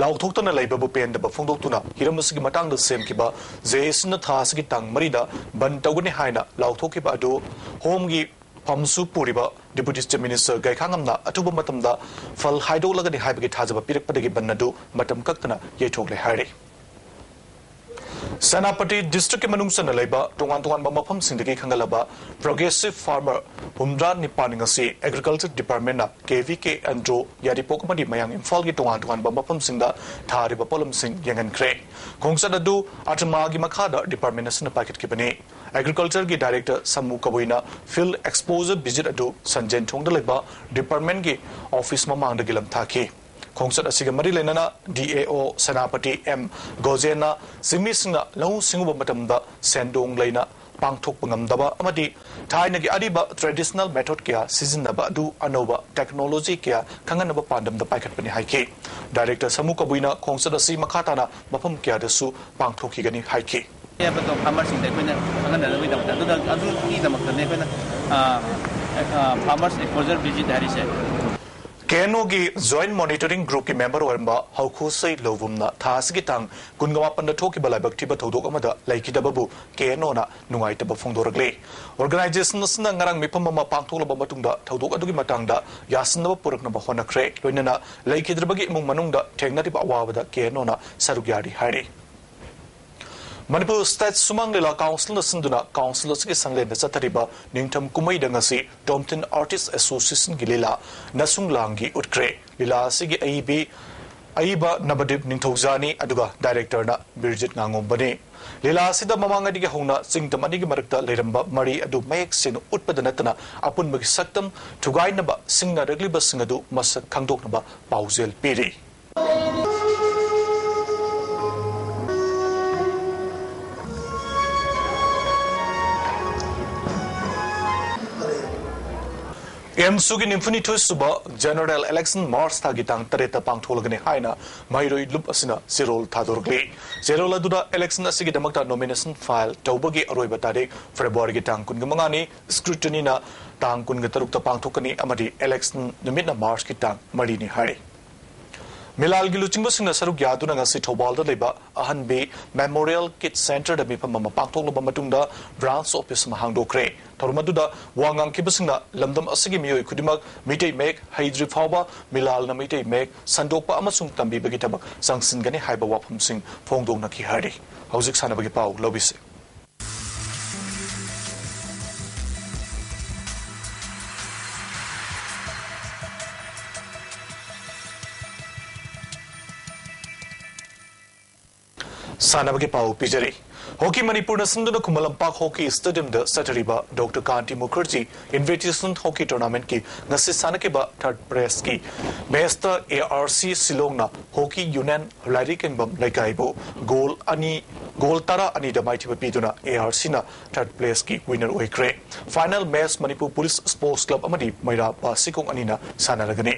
ꯂꯥꯎꯊꯣꯛꯇꯅ ꯂꯩꯕꯕꯨ ꯄꯦꯟꯗꯕ ꯐꯣꯡꯗꯣꯛꯇꯨꯅ ꯍꯤꯔꯝ ꯑꯁꯤꯒꯤ ꯃꯇꯥꯡꯗ ꯁꯦꯝꯈꯤꯕ ꯖꯦ ꯑꯦ ꯁꯤꯅ ꯊꯥ ꯑꯁꯤꯒꯤ ꯇꯥꯡ ꯃꯔꯤꯗ ꯕꯟ ꯇꯧꯒꯅꯤ ꯍꯥꯏꯅ ꯂꯥꯎꯊꯣꯛꯈꯤꯕ ꯑꯗꯨ ꯍꯣꯝꯒꯤ ꯐꯝꯁꯨ ꯄꯨꯔꯤꯕ ꯗꯤꯄꯨꯇꯤ ꯆꯤꯐ ꯃꯤꯅꯤꯁꯇꯔ ꯒꯥꯏꯈꯥꯉꯝꯅ ꯑꯊꯨꯕ ꯃꯇꯝꯗ ꯐꯜ ꯍꯥꯏꯗꯣꯛꯂꯒꯅꯤ ꯍꯥꯏꯕꯒꯤ ꯊꯥꯖꯕ ꯄꯤꯔꯛꯄꯗꯒꯤ ꯕꯟ ꯑꯗꯨ ꯃꯇꯝ ꯀꯛꯇꯅ ꯌꯩꯊꯣꯛꯂꯦ ꯍꯥꯏꯔꯤ꯫ ꯁꯦꯅꯥꯄꯇꯤ ꯗꯤꯁꯇ꯭ꯔꯤꯛꯀꯤ ꯃꯅꯨꯡ ꯆꯟꯅ ꯂꯩꯕ ꯇꯣꯉꯥꯟ ꯇꯣꯉꯥꯟꯕ ꯃꯐꯝꯁꯤꯡꯗꯒꯤ ꯈꯟꯒꯠꯂꯕ ꯄ꯭ꯔꯣꯒ꯭ꯔꯦꯁꯤꯚ ꯐꯥꯔꯃꯔ ꯍꯨꯝꯗ꯭ꯔꯥ ꯅꯤꯄꯥꯟ ꯉꯁꯤ ꯑꯦꯒ꯭ꯔꯤꯀꯜꯆꯔ ꯗꯤꯄꯥꯔꯠꯃꯦꯟꯅ ꯀꯦ ꯚꯤ ꯀꯦ ꯑꯦꯟꯗ꯭ꯔꯣ ꯌꯥꯏꯔꯤꯄꯣꯛ ꯑꯃꯗꯤ ꯃꯌꯥꯡ ꯏꯝꯐꯥꯜꯒꯤ ꯇꯣꯉꯥꯟ ꯇꯣꯉꯥꯟꯕ ꯃꯐꯝꯁꯤꯡꯗ ꯊꯥꯔꯤꯕ ꯄꯣꯠꯂꯝꯁꯤꯡ ꯌꯦꯡꯍꯟꯈ꯭ꯔꯦ꯫ ꯈꯣꯡꯆꯠ ꯑꯗꯨ ꯑꯇꯃꯥꯒꯤ ꯃꯈꯥꯗ ꯗꯤꯄꯥꯔꯠꯃꯦꯟ ꯑꯁꯤꯅ ꯄꯥꯏꯈꯠꯈꯤꯕꯅꯤ꯫ ꯑꯦꯒ꯭ꯔꯤꯀꯜꯆꯔꯒꯤ ꯗꯥꯏꯔꯦꯛꯇꯔ ꯁꯃꯨ ꯀꯕꯨꯏꯅ ꯐꯤꯜꯗ ꯑꯦꯛꯁꯄꯣꯖꯔ ꯚꯤꯖꯤꯠ ꯑꯗꯨ ꯁꯟꯖꯦꯟ ꯊꯣꯡꯗ ꯂꯩꯕ ꯗꯤꯄꯥꯔꯠꯃꯦꯟꯒꯤ ꯑꯣꯐꯤꯁ ꯃꯃꯥꯡꯗꯒꯤ ꯂꯝꯊꯥꯈꯤ꯫ ꯈꯣꯡꯆꯠ ꯑꯁꯤꯒ ꯃꯔꯤ ꯂꯩꯅꯅ ꯗꯤ ꯑꯦ ꯑꯣ ꯁꯦꯅꯥꯄꯇꯤ ꯑꯦꯝ ꯒꯣꯖꯦꯟꯅ ꯆꯤꯡꯃꯤꯁꯤꯡꯅ ꯂꯧꯎ ꯁꯤꯡꯎꯕ ꯃꯇꯝꯗ ꯁꯦꯟꯗꯣꯡ ꯂꯩꯅ ꯄꯥꯡꯊꯣꯛꯄ ꯉꯝꯗꯕ ꯑꯃꯗꯤ ꯊꯥꯏꯅꯒꯤ ꯑꯔꯤꯕ ꯇ꯭ꯔꯦꯗꯤꯁꯅꯦꯜ ꯃꯦꯊꯣꯗ ꯀꯌꯥ ꯁꯤꯖꯤꯟꯅꯕ ꯑꯗꯨ ꯑꯅꯧꯕ ꯇꯦꯛꯅꯣꯂꯣꯖꯤ ꯀꯌꯥ ꯈꯪꯍꯟꯅꯕ ꯄꯥꯟꯗꯝꯗ ꯄꯥꯏꯈꯠꯄꯅꯤ ꯍꯥꯏꯈꯤ꯫ ꯗꯥꯏꯔꯦꯛꯇꯔ ꯁꯃꯨ ꯀꯕꯨꯏꯅ ꯈꯣꯡꯆꯠ ꯑꯁꯤ ꯃꯈꯥ ꯇꯥꯅ ꯃꯐꯝ ꯀꯌꯥꯗꯁꯨ ꯄꯥꯡꯊꯣꯛꯈꯤꯒꯅꯤ ꯍꯥꯏꯈꯤ꯫ ꯑꯌꯥꯝꯕꯗꯣ ꯐꯥꯔꯃꯔꯁꯤꯡꯗ ꯑꯩꯈꯣꯏꯅ ꯈꯪꯍꯟꯅꯅꯕꯒꯤꯗꯃꯛꯇ, ꯑꯗꯨꯗ, ꯑꯗꯨꯒꯤꯗꯃꯛꯇꯅꯦ ꯑꯩꯈꯣꯏꯅ, ꯑ, ꯑ, ꯐꯥꯔꯃꯔꯁ ꯑꯦꯛꯁꯄꯣꯖꯔ ꯚꯤꯖꯤꯠ ꯍꯥꯏꯔꯤꯁꯦ꯫ ꯀꯦ ꯑꯦꯟ ꯑꯣꯒꯤ ꯖꯣꯏꯟꯠ ꯃꯣꯅꯤꯇꯔꯤꯡ ꯒ꯭ꯔꯨꯞꯀꯤ ꯃꯦꯝꯕꯔ ꯑꯣꯏꯔꯝꯕ ꯍꯧꯈꯨꯁꯩ ꯂꯧꯕꯨꯝꯅ ꯊꯥ ꯑꯁꯤꯒꯤ ꯇꯥꯡ ꯀꯨꯟꯒ ꯃꯥꯄꯟꯗ ꯊꯣꯛꯈꯤꯕ ꯂꯥꯏꯕꯛ ꯊꯤꯕ ꯊꯧꯗꯣꯛ ꯑꯃꯗ ꯂꯩꯈꯤꯗꯕꯕꯨ ꯀꯦ ꯑꯦꯟ ꯑꯣꯅ ꯅꯨꯡꯉꯥꯏꯇꯕ ꯐꯣꯡꯗꯣꯔꯛꯂꯤ꯫ ꯑꯣꯔꯒꯅꯥꯏꯖꯦꯁꯟ ꯑꯁꯤꯅ ꯉꯔꯥꯡ ꯃꯤꯐꯝ ꯑꯃ ꯄꯥꯡꯊꯣꯛꯂꯕ ꯃꯇꯨꯡꯗ ꯊꯧꯗꯣꯛ ꯑꯗꯨꯒꯤ ꯃꯇꯥꯡꯗ ꯌꯥꯁꯤꯟꯅꯕ ꯄꯨꯔꯛꯅꯕ ꯍꯣꯠꯅꯈ꯭ꯔꯦ꯫ ꯂꯣꯏꯅꯅ ꯂꯩꯈꯤꯗ꯭ꯔꯕꯒꯤ ꯏꯃꯨꯡ ꯃꯅꯨꯡꯗ ꯊꯦꯡꯅꯔꯤꯕ ꯑꯋꯥꯕꯗ ꯀꯦ ꯑꯦꯟ ꯑꯣꯅ ꯁꯔꯨꯛ ꯌꯥꯔꯤ ꯍꯥꯏꯔꯤ꯫ ꯃꯅꯤꯄꯨꯔ ꯁ꯭ꯇꯦꯠ ꯁꯨꯃꯥꯡ ꯂꯤꯂꯥ ꯀꯥꯎꯟꯁꯤꯜꯅ ꯁꯤꯟꯗꯨꯅ ꯀꯥꯎꯟꯁꯤꯜ ꯑꯁꯤꯒꯤ ꯁꯪꯂꯦꯟꯗ ꯆꯠꯊꯔꯤꯕ ꯅꯤꯡꯊꯝ ꯀꯨꯝꯍꯩꯗ ꯉꯁꯤ ꯇꯣꯝꯊꯤꯟ ꯑꯥꯔꯇꯤꯁ ꯑꯦꯁꯣꯁꯤꯌꯦꯁꯟꯒꯤ ꯂꯤꯂꯥ ꯅꯁꯨꯡ ꯂꯥꯡꯒꯤ ꯎꯠꯈ꯭ꯔꯦ꯫ ꯂꯤꯂꯥ ꯑꯁꯤꯒꯤ ꯑꯏꯕꯤ, ꯑꯏꯕ ꯅꯕꯗꯤꯞ ꯅꯤꯡꯊꯧꯖꯥꯅꯤ, ꯑꯗꯨꯒ ꯗꯥꯏꯔꯦꯛꯇꯔꯅ ꯕꯤꯔꯖꯤꯠ ꯉꯥꯉꯣꯝꯕꯅꯤ꯫ ꯂꯤꯂꯥ ꯑꯁꯤꯗ ꯃꯃꯥꯡꯉꯩꯗꯒꯤ ꯍꯧꯅ ꯆꯤꯡꯗꯝ ꯑꯅꯤꯒꯤ ꯃꯔꯛꯇ ꯂꯩꯔꯝꯕ ꯃꯔꯤ ꯑꯗꯨ ꯃꯌꯦꯛ ꯁꯦꯡꯅ ꯎꯠꯄꯗ ꯅꯠꯇꯅ ꯑꯄꯨꯟꯕꯒꯤ ꯁꯛꯇꯝ ꯊꯨꯒꯥꯏꯅꯕ ꯁꯤꯡꯅꯔꯛꯂꯤꯕꯁꯤꯡ ꯑꯗꯨ ꯃꯁꯛ ꯈꯪꯗꯣꯛꯅꯕ ꯄꯥꯎꯖꯦꯜ ꯄꯤꯔꯤ꯫ ꯑꯦꯝꯁꯨꯒꯤ ꯅꯤꯐꯨꯅꯤꯊꯣꯏ ꯁꯨꯕ ꯖꯦꯅꯔꯦꯜ ꯏꯂꯦꯛꯁꯟ ꯃꯥꯔꯆ ꯊꯥꯒꯤ ꯇꯥꯡ ꯇꯔꯦꯠꯇ ꯄꯥꯡꯊꯣꯛꯂꯒꯅꯤ ꯍꯥꯏꯅ ꯃꯍꯩꯔꯣꯏ ꯂꯨꯞ ꯑꯁꯤꯅ ꯆꯦꯔꯣꯜ ꯊꯥꯗꯣꯔꯛꯂꯤ꯫ ꯆꯦꯔꯣꯜ ꯑꯗꯨꯗ ꯏꯂꯦꯛꯁꯟ ꯑꯁꯤꯒꯤꯗꯃꯛꯇ ꯅꯣꯃꯤꯅꯦꯁꯟ ꯐꯥꯏꯜ ꯇꯧꯕꯒꯤ ꯑꯔꯣꯏꯕ ꯇꯥꯔꯤꯛ ꯐꯦꯕ꯭ꯔꯨꯋꯥꯔꯤꯒꯤ ꯇꯥꯡ ꯀꯨꯟꯒ ꯃꯉꯥꯅꯤ, ꯁ꯭ꯀ꯭ꯔꯨꯇꯤꯅꯤꯅ ꯇꯥꯡ ꯀꯨꯟꯒ ꯇꯔꯨꯛꯇ ꯄꯥꯡꯊꯣꯛꯀꯅꯤ ꯑꯃꯗꯤ ꯏꯂꯦꯛꯁꯟ ꯅꯨꯃꯤꯠꯅ ꯃꯥꯔꯆꯀꯤ ꯇꯥꯡ ꯃꯔꯤꯅꯤ ꯍꯥꯏꯔꯤ꯫ ꯃꯤꯂꯥꯜꯒꯤ ꯂꯨꯆꯤꯡꯕꯁꯤꯡꯅ ꯁꯔꯨꯛ ꯌꯥꯗꯨꯅ ꯉꯁꯤ ꯊꯧꯕꯥꯜꯗ ꯂꯩꯕ ꯑꯍꯟꯕꯤ ꯃꯦꯃꯣꯔꯤꯌꯦꯜ ꯀꯤꯠ ꯁꯦꯟꯇꯔꯗ ꯃꯤꯐꯝ ꯑꯃ ꯄꯥꯡꯊꯣꯛꯂꯕ ꯃꯇꯨꯡꯗ ꯕ꯭ꯔꯥꯟꯆ ꯑꯣꯐꯤꯁ ꯑꯃ ꯍꯥꯡꯗꯣꯛꯈ꯭ꯔꯦ꯫ ꯊꯧꯔꯝ ꯑꯗꯨꯗ ꯋꯥ ꯉꯥꯡꯈꯤꯕꯁꯤꯡꯅ ꯂꯝꯗꯝ ꯑꯁꯤꯒꯤ ꯃꯤꯑꯣꯏ ꯈꯨꯗꯤꯡꯃꯛ ꯃꯤꯇꯩ ꯃꯌꯦꯛ ꯍꯩꯗ꯭ꯔꯤ ꯐꯥꯎꯕ ꯃꯤꯂꯥꯜꯅ ꯃꯤꯇꯩ ꯃꯌꯦꯛ ꯁꯟꯗꯣꯛꯄ ꯑꯃꯁꯨꯡ ꯇꯝꯕꯤꯕꯒꯤ ꯊꯕꯛ ꯆꯪꯁꯤꯟꯒꯅꯤ ꯍꯥꯏꯕ ꯋꯥꯐꯝꯁꯤꯡ ꯐꯣꯡꯗꯣꯛꯅꯈꯤ ꯍꯥꯏꯔꯤ꯫ ꯍꯧꯖꯤꯛ ꯁꯥꯟꯅꯕꯒꯤ ꯄꯥꯎ ꯂꯧꯕꯤꯁꯤ꯫ ꯁꯥꯟꯅꯕꯒꯤ ꯄꯥꯎ ꯄꯤꯖꯔꯤ꯫ ꯍꯣꯀꯤ ꯃꯅꯤꯄꯨꯔꯅ ꯁꯤꯟꯗꯨꯅ ꯈꯨꯃꯟ ꯂꯝꯄꯥꯛ ꯍꯣꯀꯤ ꯁ꯭ꯇꯦꯗꯤꯌꯝꯗ ꯆꯠꯊꯔꯤꯕ ꯗꯣꯛꯇꯔ ꯀꯥꯟꯇꯤ ꯃꯨꯈꯔꯖꯤ ꯏꯟꯚꯤꯇꯦꯁꯅꯦꯜ ꯍꯣꯀꯤ ꯇꯣꯔꯅꯥꯃꯦꯟꯠꯀꯤ ꯉꯁꯤ ꯁꯥꯟꯅꯈꯤꯕ ꯊꯥꯔꯠ ꯄ꯭ꯂꯦꯁꯀꯤ ꯃꯦꯆꯇ A R C ꯁꯤꯂꯣꯡꯅ hockey union ꯂꯥꯏꯔꯤꯛ ꯌꯦꯡꯐꯝ ꯂꯩꯀꯥꯏꯕꯨ ꯒꯣꯜ ꯑꯅꯤ, ꯒꯣꯜ ꯇꯔꯥ ꯑꯅꯤꯗ ꯃꯥꯏꯊꯤꯕ ꯄꯤꯗꯨꯅ ꯑꯦ ꯑꯥꯔ ꯁꯤꯅ ꯊꯥꯔꯠ ꯄ꯭ꯂꯦꯁꯀꯤ ꯋꯤꯅꯔ ꯑꯣꯏꯈ꯭ꯔꯦ꯫ Final match Manipur police sports club ꯑꯃꯗꯤ ꯃꯩꯔꯥ ꯕꯥꯁꯤꯈꯣꯡ ꯑꯅꯤꯅ ꯁꯥꯟꯅꯔꯒꯅꯤ꯫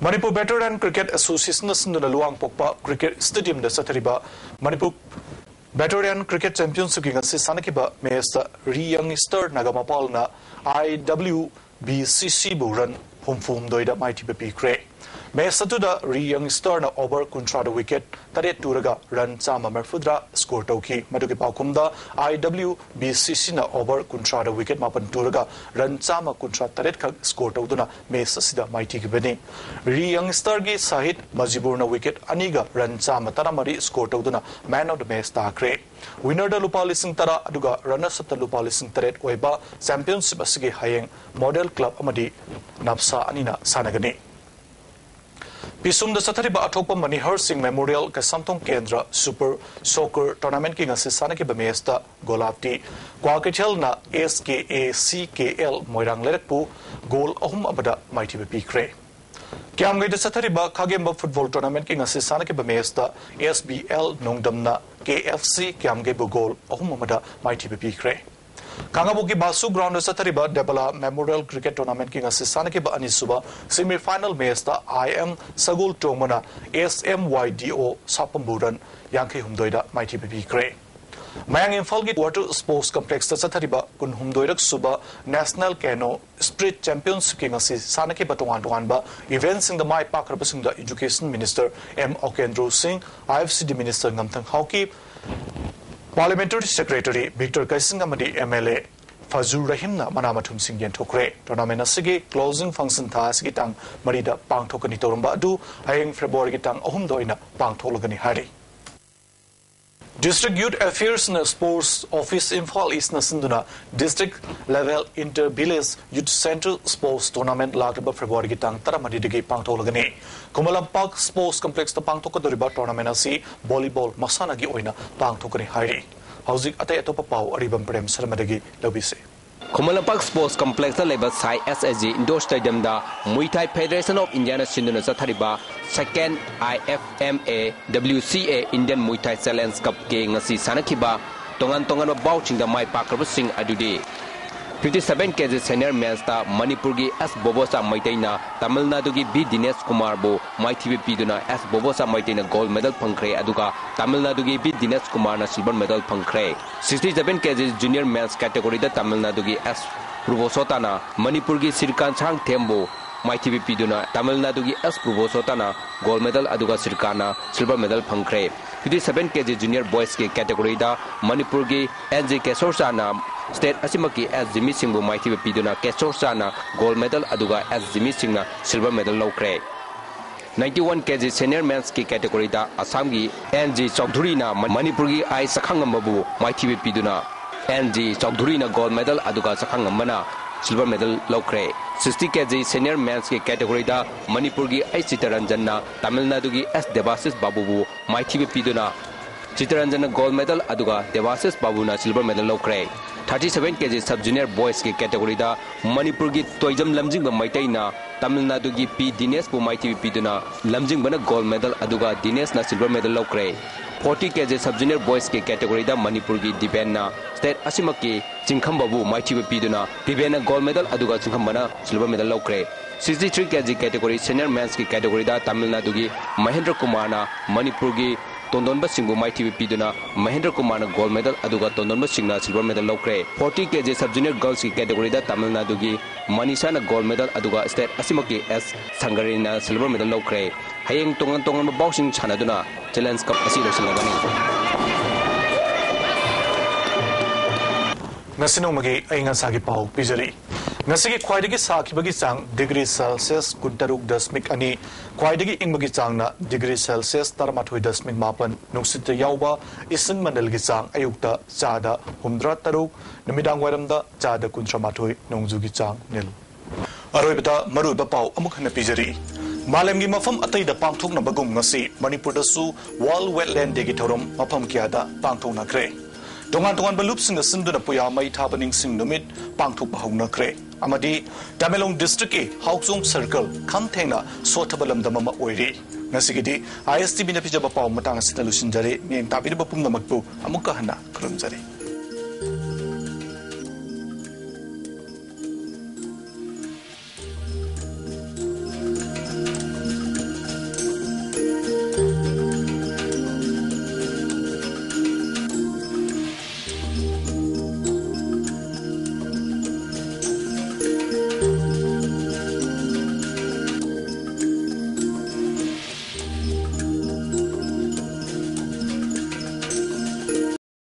ꯃꯅꯤꯄꯨꯔ ꯚꯦꯇꯔꯥꯟ ꯀ꯭ꯔꯤꯀꯦꯠ ꯑꯦꯁꯣꯁꯤꯌꯦꯁꯟꯅ ꯁꯤꯟꯗꯨꯅ ꯂꯨꯋꯥꯡꯄꯣꯛꯄ ꯀ꯭ꯔꯤꯀꯦꯠ ꯁ꯭ꯇꯦꯗꯤꯌꯝꯗ ꯆꯠꯊꯔꯤꯕ ꯃꯅꯤꯄꯨꯔ ꯚꯦꯇꯔꯥꯟ ꯀ꯭ꯔꯤꯀꯦꯠ ꯆꯦꯝꯄꯤꯌꯟꯁꯤꯞꯀꯤ ꯉꯁꯤ ꯁꯥꯟꯅꯈꯤꯕ ꯃꯦꯆꯇ ꯔꯤ ꯌꯪ ꯁ꯭ꯇꯥꯔ ꯅꯥꯒꯥꯃꯄꯥꯜꯅ ꯑꯥꯏ ꯗꯕ꯭ꯂꯤꯎ ꯕꯤ ꯁꯤ ꯁꯤꯕꯨ ꯔꯟ ꯍꯨꯝꯐꯨ ꯍꯨꯝꯗꯣꯏꯗ ꯃꯥꯏꯊꯤꯕ ꯄꯤꯈ꯭ꯔꯦ꯫ ꯃꯦꯆ ꯑꯗꯨꯗ ꯔꯤ ꯌꯪ ꯁ꯭ꯇꯥꯔꯅ ꯑꯣꯚꯔ ꯀꯨꯟꯊ꯭ꯔꯥꯗ ꯋꯤꯀꯦꯠ ꯇꯔꯦꯠ ꯇꯨꯔꯒ ꯔꯟ ꯆꯥꯝꯃ ꯃꯔꯤꯐꯨꯇꯔꯥ ꯁ꯭ꯀꯣꯔ ꯇꯧꯈꯤ꯫ ꯃꯗꯨꯒꯤ ꯄꯥꯎꯈꯨꯝꯗ ꯑꯥꯏ ꯗꯕ꯭ꯂꯤꯎ ꯕꯤ ꯁꯤ ꯁꯤꯅ ꯑꯣꯚꯔ ꯀꯨꯟꯊ꯭ꯔꯥꯗ ꯋꯤꯀꯦꯠ ꯃꯥꯄꯟ ꯇꯨꯔꯒ ꯔꯟ ꯆꯥꯝꯃ ꯀꯨꯟꯊ꯭ꯔꯥ ꯇꯔꯦꯠ ꯈꯛ ꯁ꯭ꯀꯣꯔ ꯇꯧꯗꯨꯅ ꯃꯦꯆ ꯑꯁꯤꯗ ꯃꯥꯏꯊꯤꯈꯤꯕꯅꯤ꯫ ꯔꯤ ꯌꯪ ꯁ꯭ꯇꯥꯔꯒꯤ ꯁꯥꯍꯤꯗ ꯃꯖꯤꯕꯨꯔꯅ ꯋꯤꯀꯦꯠ ꯑꯅꯤꯒ ꯔꯟ ꯆꯥꯝꯃ ꯇꯔꯥꯃꯔꯤ ꯁ꯭ꯀꯣꯔ ꯇꯧꯗꯨꯅ ꯃꯦꯟ ꯑꯣꯐ ꯗ ꯃꯦꯆ ꯇꯥꯈ꯭ꯔꯦ꯫ ꯋꯤꯅꯔꯗ ꯂꯨꯄꯥ ꯂꯤꯁꯤꯡ ꯇꯔꯥ ꯑꯗꯨꯒ ꯔꯟꯅꯔꯁ ꯑꯞꯇ ꯂꯨꯄꯥ ꯂꯤꯁꯤꯡ ꯇꯔꯦꯠ ꯑꯣꯏꯕ ꯆꯦꯝꯄꯤꯌꯟꯁꯤꯞ ꯑꯁꯤꯒꯤ ꯍꯌꯦꯡ ꯃꯣꯗꯦꯜ ꯀ꯭ꯂꯕ ꯑꯃꯗꯤ ꯅꯞꯁꯥ ꯑꯅꯤꯅ ꯁꯥꯟꯅꯒꯅꯤ꯫ ꯄꯤꯁꯨꯝꯗ ꯆꯠꯊꯔꯤꯕ ꯑꯊꯣꯛꯄ ꯃꯅꯤꯍꯔ ꯁꯤꯡ ꯃꯦꯃꯣꯔꯤꯌꯦꯜ ꯀꯩꯁꯥꯝꯊꯣꯡ ꯀꯦꯟꯗ꯭ꯔ ꯁꯨꯄꯔ ꯁꯣꯀꯔ ꯇꯣꯔꯅꯥꯃꯦꯟꯠꯀꯤ ꯉꯁꯤ ꯁꯥꯟꯅꯈꯤꯕ ꯃꯦꯆꯇ ꯒꯣꯂꯥꯞꯇꯤ ꯀ꯭ꯋꯥꯀꯩꯊꯦꯜꯅ ꯑꯦꯁ ꯀꯦ ꯑꯦ ꯁꯤ ꯀꯦ ꯑꯦꯜ ꯃꯣꯏꯔꯥꯡ ꯂꯩꯔꯛꯄꯨ ꯒꯣꯜ ꯑꯍꯨꯝ ꯑꯃꯗ ꯃꯥꯏꯊꯤꯕ ꯄꯤꯈ꯭ꯔꯦ꯫ ꯀ꯭ꯌꯥꯝꯒꯩꯗ ꯆꯠꯊꯔꯤꯕ ꯈꯥꯒꯦꯝꯕ ꯐꯨꯠꯕꯣꯜ ꯇꯣꯔꯅꯥꯃꯦꯟꯠꯀꯤ ꯉꯁꯤ ꯁꯥꯟꯅꯈꯤꯕ ꯃꯦꯆꯇ ꯑꯦꯁ ꯕꯤ ꯑꯦꯜ ꯅꯣꯡꯗꯝꯅ ꯀꯦ ꯑꯦꯐ ꯁꯤ ꯀ꯭ꯌꯥꯝꯒꯩꯕꯨ ꯒꯣꯜ ꯑꯍꯨꯝ ꯑꯃꯗ ꯃꯥꯏꯊꯤꯕ ꯄꯤꯈ꯭ꯔꯦ꯫ ꯈꯥꯉꯕꯣꯛꯀꯤ ꯕꯥꯁꯨ ꯒ꯭ꯔꯥꯎꯟꯗ ꯆꯠꯊꯔꯤꯕ ꯗꯦꯕꯂꯥ ꯃꯦꯃꯣꯔꯤꯌꯦꯜ ꯀ꯭ꯔꯤꯀꯦꯠ ꯇꯣꯔꯅꯥꯃꯦꯟꯠꯀꯤ ꯉꯁꯤ ꯁꯥꯟꯅꯈꯤꯕ ꯑꯅꯤꯁꯨꯕ ꯁꯦꯃꯤ ꯐꯥꯏꯅꯦꯜ ꯃꯦꯆꯇ ꯑꯥꯏ ꯑꯦꯝ ꯁꯒꯣꯜ ꯇꯣꯡꯕꯅ ꯑꯦꯁ ꯑꯦꯝ ꯋꯥꯏ ꯗꯤ ꯑꯣ ꯁꯥꯄꯝꯕꯨ ꯔꯟ ꯌꯥꯡꯈꯩ ꯍꯨꯝꯗꯣꯏꯗ ꯃꯥꯏꯊꯤꯕ ꯄꯤꯈ꯭ꯔꯦ꯫ ꯃꯌꯥꯡ ꯏꯝꯐꯥꯜꯒꯤ ꯋꯥꯇꯔ ꯁ꯭ꯄꯣꯔꯠꯁ ꯀꯝꯄ꯭ꯂꯦꯛꯁꯇ ꯆꯠꯊꯔꯤꯕ ꯀꯨꯟꯍꯨꯝꯗꯣꯏꯔꯛ ꯁꯨꯕ ꯅꯦꯁꯅꯦꯜ ꯀꯦꯅꯣ ꯁ꯭ꯄꯤꯠ ꯆꯦꯝꯄꯤꯌꯟꯁꯤꯞꯀꯤ ꯉꯁꯤ ꯁꯥꯟꯅꯈꯤꯕ ꯇꯣꯉꯥꯟ ꯇꯣꯉꯥꯟꯕ ꯏꯚꯦꯟꯠꯁꯤꯡꯗ ꯃꯥꯏ ꯄꯥꯛꯈ꯭ꯔꯕꯁꯤꯡꯗ education minister M Okendro Singh, I F C D minister ꯉꯝꯊꯪ Haokip, Parliamentary Secretary Victor Kaising ꯑꯃꯗꯤ M L A ꯐꯖꯨꯔ ꯔꯍꯤꯝꯅ ꯃꯅꯥ ꯃꯊꯨꯝꯁꯤꯡ ꯌꯦꯟꯊꯣꯛꯈ꯭ꯔꯦ꯫ Tournament ꯑꯁꯤꯒꯤ closing function ꯊꯥ ꯑꯁꯤꯒꯤ ꯇꯥꯡ ꯃꯔꯤꯗ ꯄꯥꯡꯊꯣꯛꯀꯅꯤ ꯇꯧꯔꯝꯕ ꯑꯗꯨ ꯍꯌꯦꯡ February ꯒꯤ ꯇꯥꯡ ꯑꯍꯨꯝꯗ ꯑꯣꯏꯅ ꯄꯥꯡꯊꯣꯛꯂꯒꯅꯤ ꯍꯥꯏꯔꯤ꯫ District Youth Affairs ꯅ Sports Office Imphal East ꯅ ꯁꯤꯟꯗꯨꯅ District Level Inter Village Youth Central Sports Tournament ꯂꯥꯛꯂꯤꯕ February ꯒꯤ ꯇꯥꯡ ꯇꯔꯥꯃꯔꯤꯗꯒꯤ ꯄꯥꯡꯊꯣꯛꯂꯒꯅꯤ꯫ ꯈꯨꯃꯟ ꯂꯝꯄꯥꯛ Sports Complex ꯇ ꯄꯥꯡꯊꯣꯛꯀꯗꯧꯔꯤꯕ tournament ꯑꯁꯤ volleyball ꯃꯁꯥꯟꯅꯒꯤ ꯑꯣꯏꯅ ꯄꯥꯡꯊꯣꯛꯀꯅꯤ ꯍꯥꯏꯔꯤ꯫ ꯍꯧꯖꯤꯛ ꯑꯇꯩ ꯑꯇꯣꯞꯄ ꯄꯥꯎ ꯑꯔꯤꯕꯝ ꯄ꯭ꯔꯦꯝ ꯁꯔꯃꯗꯒꯤ ꯂꯧꯕꯤꯁꯤ꯫ ꯈꯨꯃꯟ ꯂꯝꯄꯥꯛ Sports Complex ꯇ ꯂꯩꯕ ꯁꯥꯏ S A G Indoor Stadium the Muay Thai Federation of India ꯅ ꯁꯤꯟꯗꯨꯅ ꯆꯠꯊꯔꯤꯕ second I F M A W C A Indian Muay Thai Challenge Cup ꯀꯤ ꯉꯁꯤ ꯁꯥꯟꯅꯈꯤꯕ ꯇꯣꯉꯥꯟ ꯇꯣꯉꯥꯟꯕ bout ꯁꯤꯡꯗ ꯃꯥꯏ ꯄꯥꯛꯈ꯭ꯔꯕꯁꯤꯡ ꯑꯗꯨꯗꯤ fifty seven K G senior men's ꯇ ꯃꯅꯤꯄꯨꯔꯒꯤ S ꯕꯣꯕꯣꯆꯥ ꯃꯩꯇꯩꯅ ꯇꯥꯃꯤꯜ ꯅꯥꯗꯨꯒꯤ B ꯗꯤꯅꯦꯁ ꯀꯨꯃꯥꯔꯕꯨ ꯃꯥꯏꯊꯤꯕ ꯄꯤꯗꯨꯅ S ꯕꯣꯕꯣꯆꯥ ꯃꯩꯇꯩꯅ gold medal ꯐꯪꯈ꯭ꯔꯦ, ꯑꯗꯨꯒ ꯇꯥꯃꯤꯜ ꯅꯥꯗꯨꯒꯤ B ꯗꯤꯅꯦꯁ ꯀꯨꯃꯥꯔꯅ silver medal ꯐꯪꯈ꯭ꯔꯦ꯫ Sixty seven K G junior men's category ꯗ ꯇꯥꯃꯤꯜ ꯅꯥꯗꯨꯒꯤ S ꯄ꯭ꯔꯨꯕꯣꯁꯣꯇꯥꯅ ꯃꯅꯤꯄꯨꯔꯒꯤ ꯁ꯭ꯔꯤꯀꯥꯟ ꯁꯥꯡꯊꯦꯝꯕꯨ ꯃꯥꯏꯊꯤꯕ ꯄꯤꯗꯨꯅ ꯇꯥꯃꯤꯜ ꯅꯥꯗꯨꯒꯤ S ꯄ꯭ꯔꯨꯕꯣꯁꯣꯇꯥꯅ gold medal ꯑꯗꯨꯒ ꯁ꯭ꯔꯤꯀꯥꯟꯅ silver medal ꯐꯪꯈ꯭ꯔꯦ꯫ Fifty seven K G junior boys ꯀꯤ category ꯗ ꯃꯅꯤꯄꯨꯔꯒꯤ N J ꯀꯦꯁꯣꯔꯆꯥꯅ state ꯑꯁꯤꯃꯛꯀꯤ S ꯖꯤꯃꯤ ꯁꯤꯡꯕꯨ ꯃꯥꯏꯊꯤꯕ ꯄꯤꯗꯨꯅ ꯀꯦꯁꯣꯔꯆꯥꯅ gold medal ꯑꯗꯨꯒ S ꯖꯤꯃꯤ ꯁꯤꯡꯅ silver medal ꯂꯧꯈ꯭ꯔꯦ꯫ Ninety one K G senior men's ꯀꯤ category ꯗ ꯑꯁꯥꯝꯒꯤ N G ꯆꯧꯙꯨꯔꯤꯅ ꯃ-, ꯃꯅꯤꯄꯨꯔꯒꯤ I ꯁꯈꯥꯡꯉꯝꯕꯕꯨ ꯃꯥꯏꯊꯤꯕ ꯄꯤꯗꯨꯅ N G ꯆꯧꯙꯨꯔꯤꯅ gold medal ꯑꯗꯨꯒ ꯁꯈꯥꯡꯉꯝꯕꯅ silver medal ꯂꯧꯈ꯭ꯔꯦ꯫ Sixty K G senior men's ꯀꯤ category ꯗ ꯃꯅꯤꯄꯨꯔꯒꯤ I ꯆꯤꯇꯔꯟꯖꯟꯅ ꯇꯥꯃꯤꯜ ꯅꯥꯗꯨꯒꯤ S ꯗꯦꯕꯥꯁꯤꯁ ꯕꯥꯕꯨꯕꯨ ꯃꯥꯏꯊꯤꯕ ꯄꯤꯗꯨꯅ ꯆꯤꯇꯔꯟꯖꯟꯅ gold medal ꯑꯗꯨꯒ ꯗꯦꯕꯥꯁꯤꯁ ꯕꯥꯕꯨꯅ silver medal ꯂꯧꯈ꯭ꯔꯦ꯫ Thirty seven K G sub junior boys ꯀꯤ category ꯗ ꯃꯅꯤꯄꯨꯔꯒꯤ ꯇꯣꯏꯖꯝ ꯂꯝꯖꯤꯡꯕ ꯃꯩꯇꯩꯅ ꯇꯥꯃꯤꯜ ꯅꯥꯗꯨꯒꯤ P ꯗꯤꯅꯦꯁꯄꯨ ꯃꯥꯏꯊꯤꯕ ꯄꯤꯗꯨꯅ ꯂꯝꯖꯤꯡꯕꯅ gold medal ꯑꯗꯨꯒ ꯗꯤꯅꯦꯁꯅ silver medal ꯂꯧꯈ꯭ꯔꯦ꯫ Forty K G sub junior boys ꯀꯤ category ꯗ ꯃꯅꯤꯄꯨꯔꯒꯤ ꯗꯤꯕꯦꯟꯅ state ꯑꯁꯤꯃꯛꯀꯤ ꯆꯤꯡꯈꯝꯕꯕꯨ ꯃꯥꯏꯊꯤꯕ ꯄꯤꯗꯨꯅ ꯗꯤꯕꯦꯟꯅ gold medal ꯑꯗꯨꯒ ꯆꯤꯡꯈꯝꯕꯅ silver medal ꯂꯧꯈ꯭ꯔꯦ꯫ Sixty three K G category senior men's ꯀꯤ category ꯗ ꯇꯥꯃꯤꯜ ꯅꯥꯗꯨꯒꯤ ꯃꯍꯦꯟꯗ꯭ꯔ ꯀꯨꯃꯥꯔꯅ ꯃꯅꯤꯄꯨꯔꯒꯤ ꯇꯣꯟꯗꯣꯟꯕ ꯁꯤꯡꯕꯨ ꯃꯥꯏꯊꯤꯕ ꯄꯤꯗꯨꯅ ꯃꯍꯦꯟꯗ꯭ꯔ ꯀꯨꯃꯥꯔꯅ gold medal ꯑꯗꯨꯒ ꯇꯣꯟꯗꯣꯟꯕ ꯁꯤꯡꯅ silver medal ꯂꯧꯈ꯭ꯔꯦ꯫ Forty K G sub junior girls ꯀꯤ category ꯗ ꯇꯥꯃꯤꯜ ꯅꯥꯗꯨꯒꯤ ꯃꯅꯤꯁꯥꯅ gold medal ꯑꯗꯨꯒ state ꯑꯁꯤꯃꯛꯀꯤ S ꯁꯪꯒꯔꯤꯅ silver medal ꯂꯧꯈ꯭ꯔꯦ꯫ ꯍꯌꯦꯡ ꯇꯣꯉꯥꯟ ꯇꯣꯉꯥꯟꯕ bout ꯁꯤꯡ ꯁꯥꯟꯅꯗꯨꯅ challenge cup ꯑꯁꯤ ꯂꯣꯏꯁꯤꯜꯂꯒꯅꯤ꯫ ꯉꯁꯤ ꯅꯣꯡꯃꯒꯤ ꯑꯏꯪ ꯑꯁꯥꯒꯤ ꯄꯥꯎ ꯄꯤꯖꯔꯤ꯫ ꯉꯁꯤꯒꯤ ꯈ꯭ꯋꯥꯏꯗꯒꯤ ꯁꯥꯈꯤꯕꯒꯤ ꯆꯥꯡ ꯗꯤꯒ꯭ꯔꯤ ꯁꯦꯜꯁꯤꯌꯁ ꯀꯨꯟꯇꯔꯨꯛ ꯗꯁꯃꯤꯛ ꯑꯅꯤ, ꯈ꯭ꯋꯥꯏꯗꯒꯤ ꯏꯪꯕꯒꯤ ꯆꯥꯡꯅ ꯗꯤꯒ꯭ꯔꯤ ꯁꯦꯜꯁꯤꯌꯁ ꯇꯔꯥꯃꯥꯊꯣꯏ ꯗꯁꯃꯤꯛ ꯃꯥꯄꯟ, ꯅꯨꯡꯁꯤꯠꯇ ꯌꯥꯎꯕ ꯏꯁꯤꯡ ꯃꯅꯤꯜꯒꯤ ꯆꯥꯡ ꯑꯌꯨꯛꯇ ꯆꯥꯗ ꯍꯨꯝꯗ꯭ꯔꯥ ꯇꯔꯨꯛ, ꯅꯨꯃꯤꯗꯥꯡ ꯋꯥꯏꯔꯝꯗ ꯆꯥꯗ ꯀꯨꯟꯊ꯭ꯔꯥ ꯃꯥꯊꯣꯏ, ꯅꯣꯡꯖꯨꯒꯤ ꯆꯥꯡ ꯅꯤꯜ꯫ ꯑꯔꯣꯏꯕꯗ ꯃꯔꯨꯑꯣꯏꯕ ꯄꯥꯎ ꯑꯃꯨꯛ ꯍꯟꯅ ꯄꯤꯖꯔꯤ꯫ ꯃꯥꯂꯦꯝꯒꯤ ꯃꯐꯝ ꯑꯇꯩꯗ ꯄꯥꯡꯊꯣꯛꯅꯕꯒꯨꯝ ꯉꯁꯤ ꯃꯅꯤꯄꯨꯔꯗꯁꯨ ꯋꯥꯔꯜꯗ ꯋꯦꯠꯂꯦꯟꯗ ꯗꯦꯒꯤ ꯊꯧꯔꯝ ꯃꯐꯝ ꯀꯌꯥꯗ ꯄꯥꯡꯊꯣꯛꯅꯈ꯭ꯔꯦ꯫ ꯇꯣꯉꯥꯟ ꯇꯣꯉꯥꯟꯕ ꯂꯨꯞꯁꯤꯡꯅ ꯁꯤꯟꯗꯨꯅ ꯄꯨꯌꯥ ꯃꯩ ꯊꯥꯕ ꯅꯤꯡꯁꯤꯡ ꯅꯨꯃꯤꯠ ꯄꯥꯡꯊꯣꯛꯄ ꯍꯧꯅꯈ꯭ꯔꯦ꯫ ꯑꯃꯗꯤ ꯇꯃꯦꯡꯂꯣꯡ ꯗꯤꯁꯇ꯭ꯔꯤꯛꯀꯤ ꯍꯥꯎꯆꯣꯡ ꯁꯔꯀꯜ ꯈꯝ ꯊꯦꯡꯅ ꯁꯣꯠꯊꯕ ꯂꯝꯗꯝ ꯑꯃ ꯑꯣꯏꯔꯤ꯫ ꯉꯁꯤꯒꯤꯗꯤ ꯑꯥꯏ ꯑꯦꯁ ꯇꯤ ꯚꯤꯅ ꯄꯤꯖꯕ ꯄꯥꯎ ꯃꯇꯥꯡ ꯑꯁꯤꯗ ꯂꯣꯏꯁꯤꯟꯖꯔꯦ꯫ ꯃꯤꯠꯌꯦꯡ ꯇꯥꯕꯤꯔꯤꯕ ꯄꯨꯝꯅꯃꯛꯄꯨ ꯑꯃꯨꯛꯀ ꯍꯟꯅ ꯈꯨꯔꯨꯝꯖꯔꯤ꯫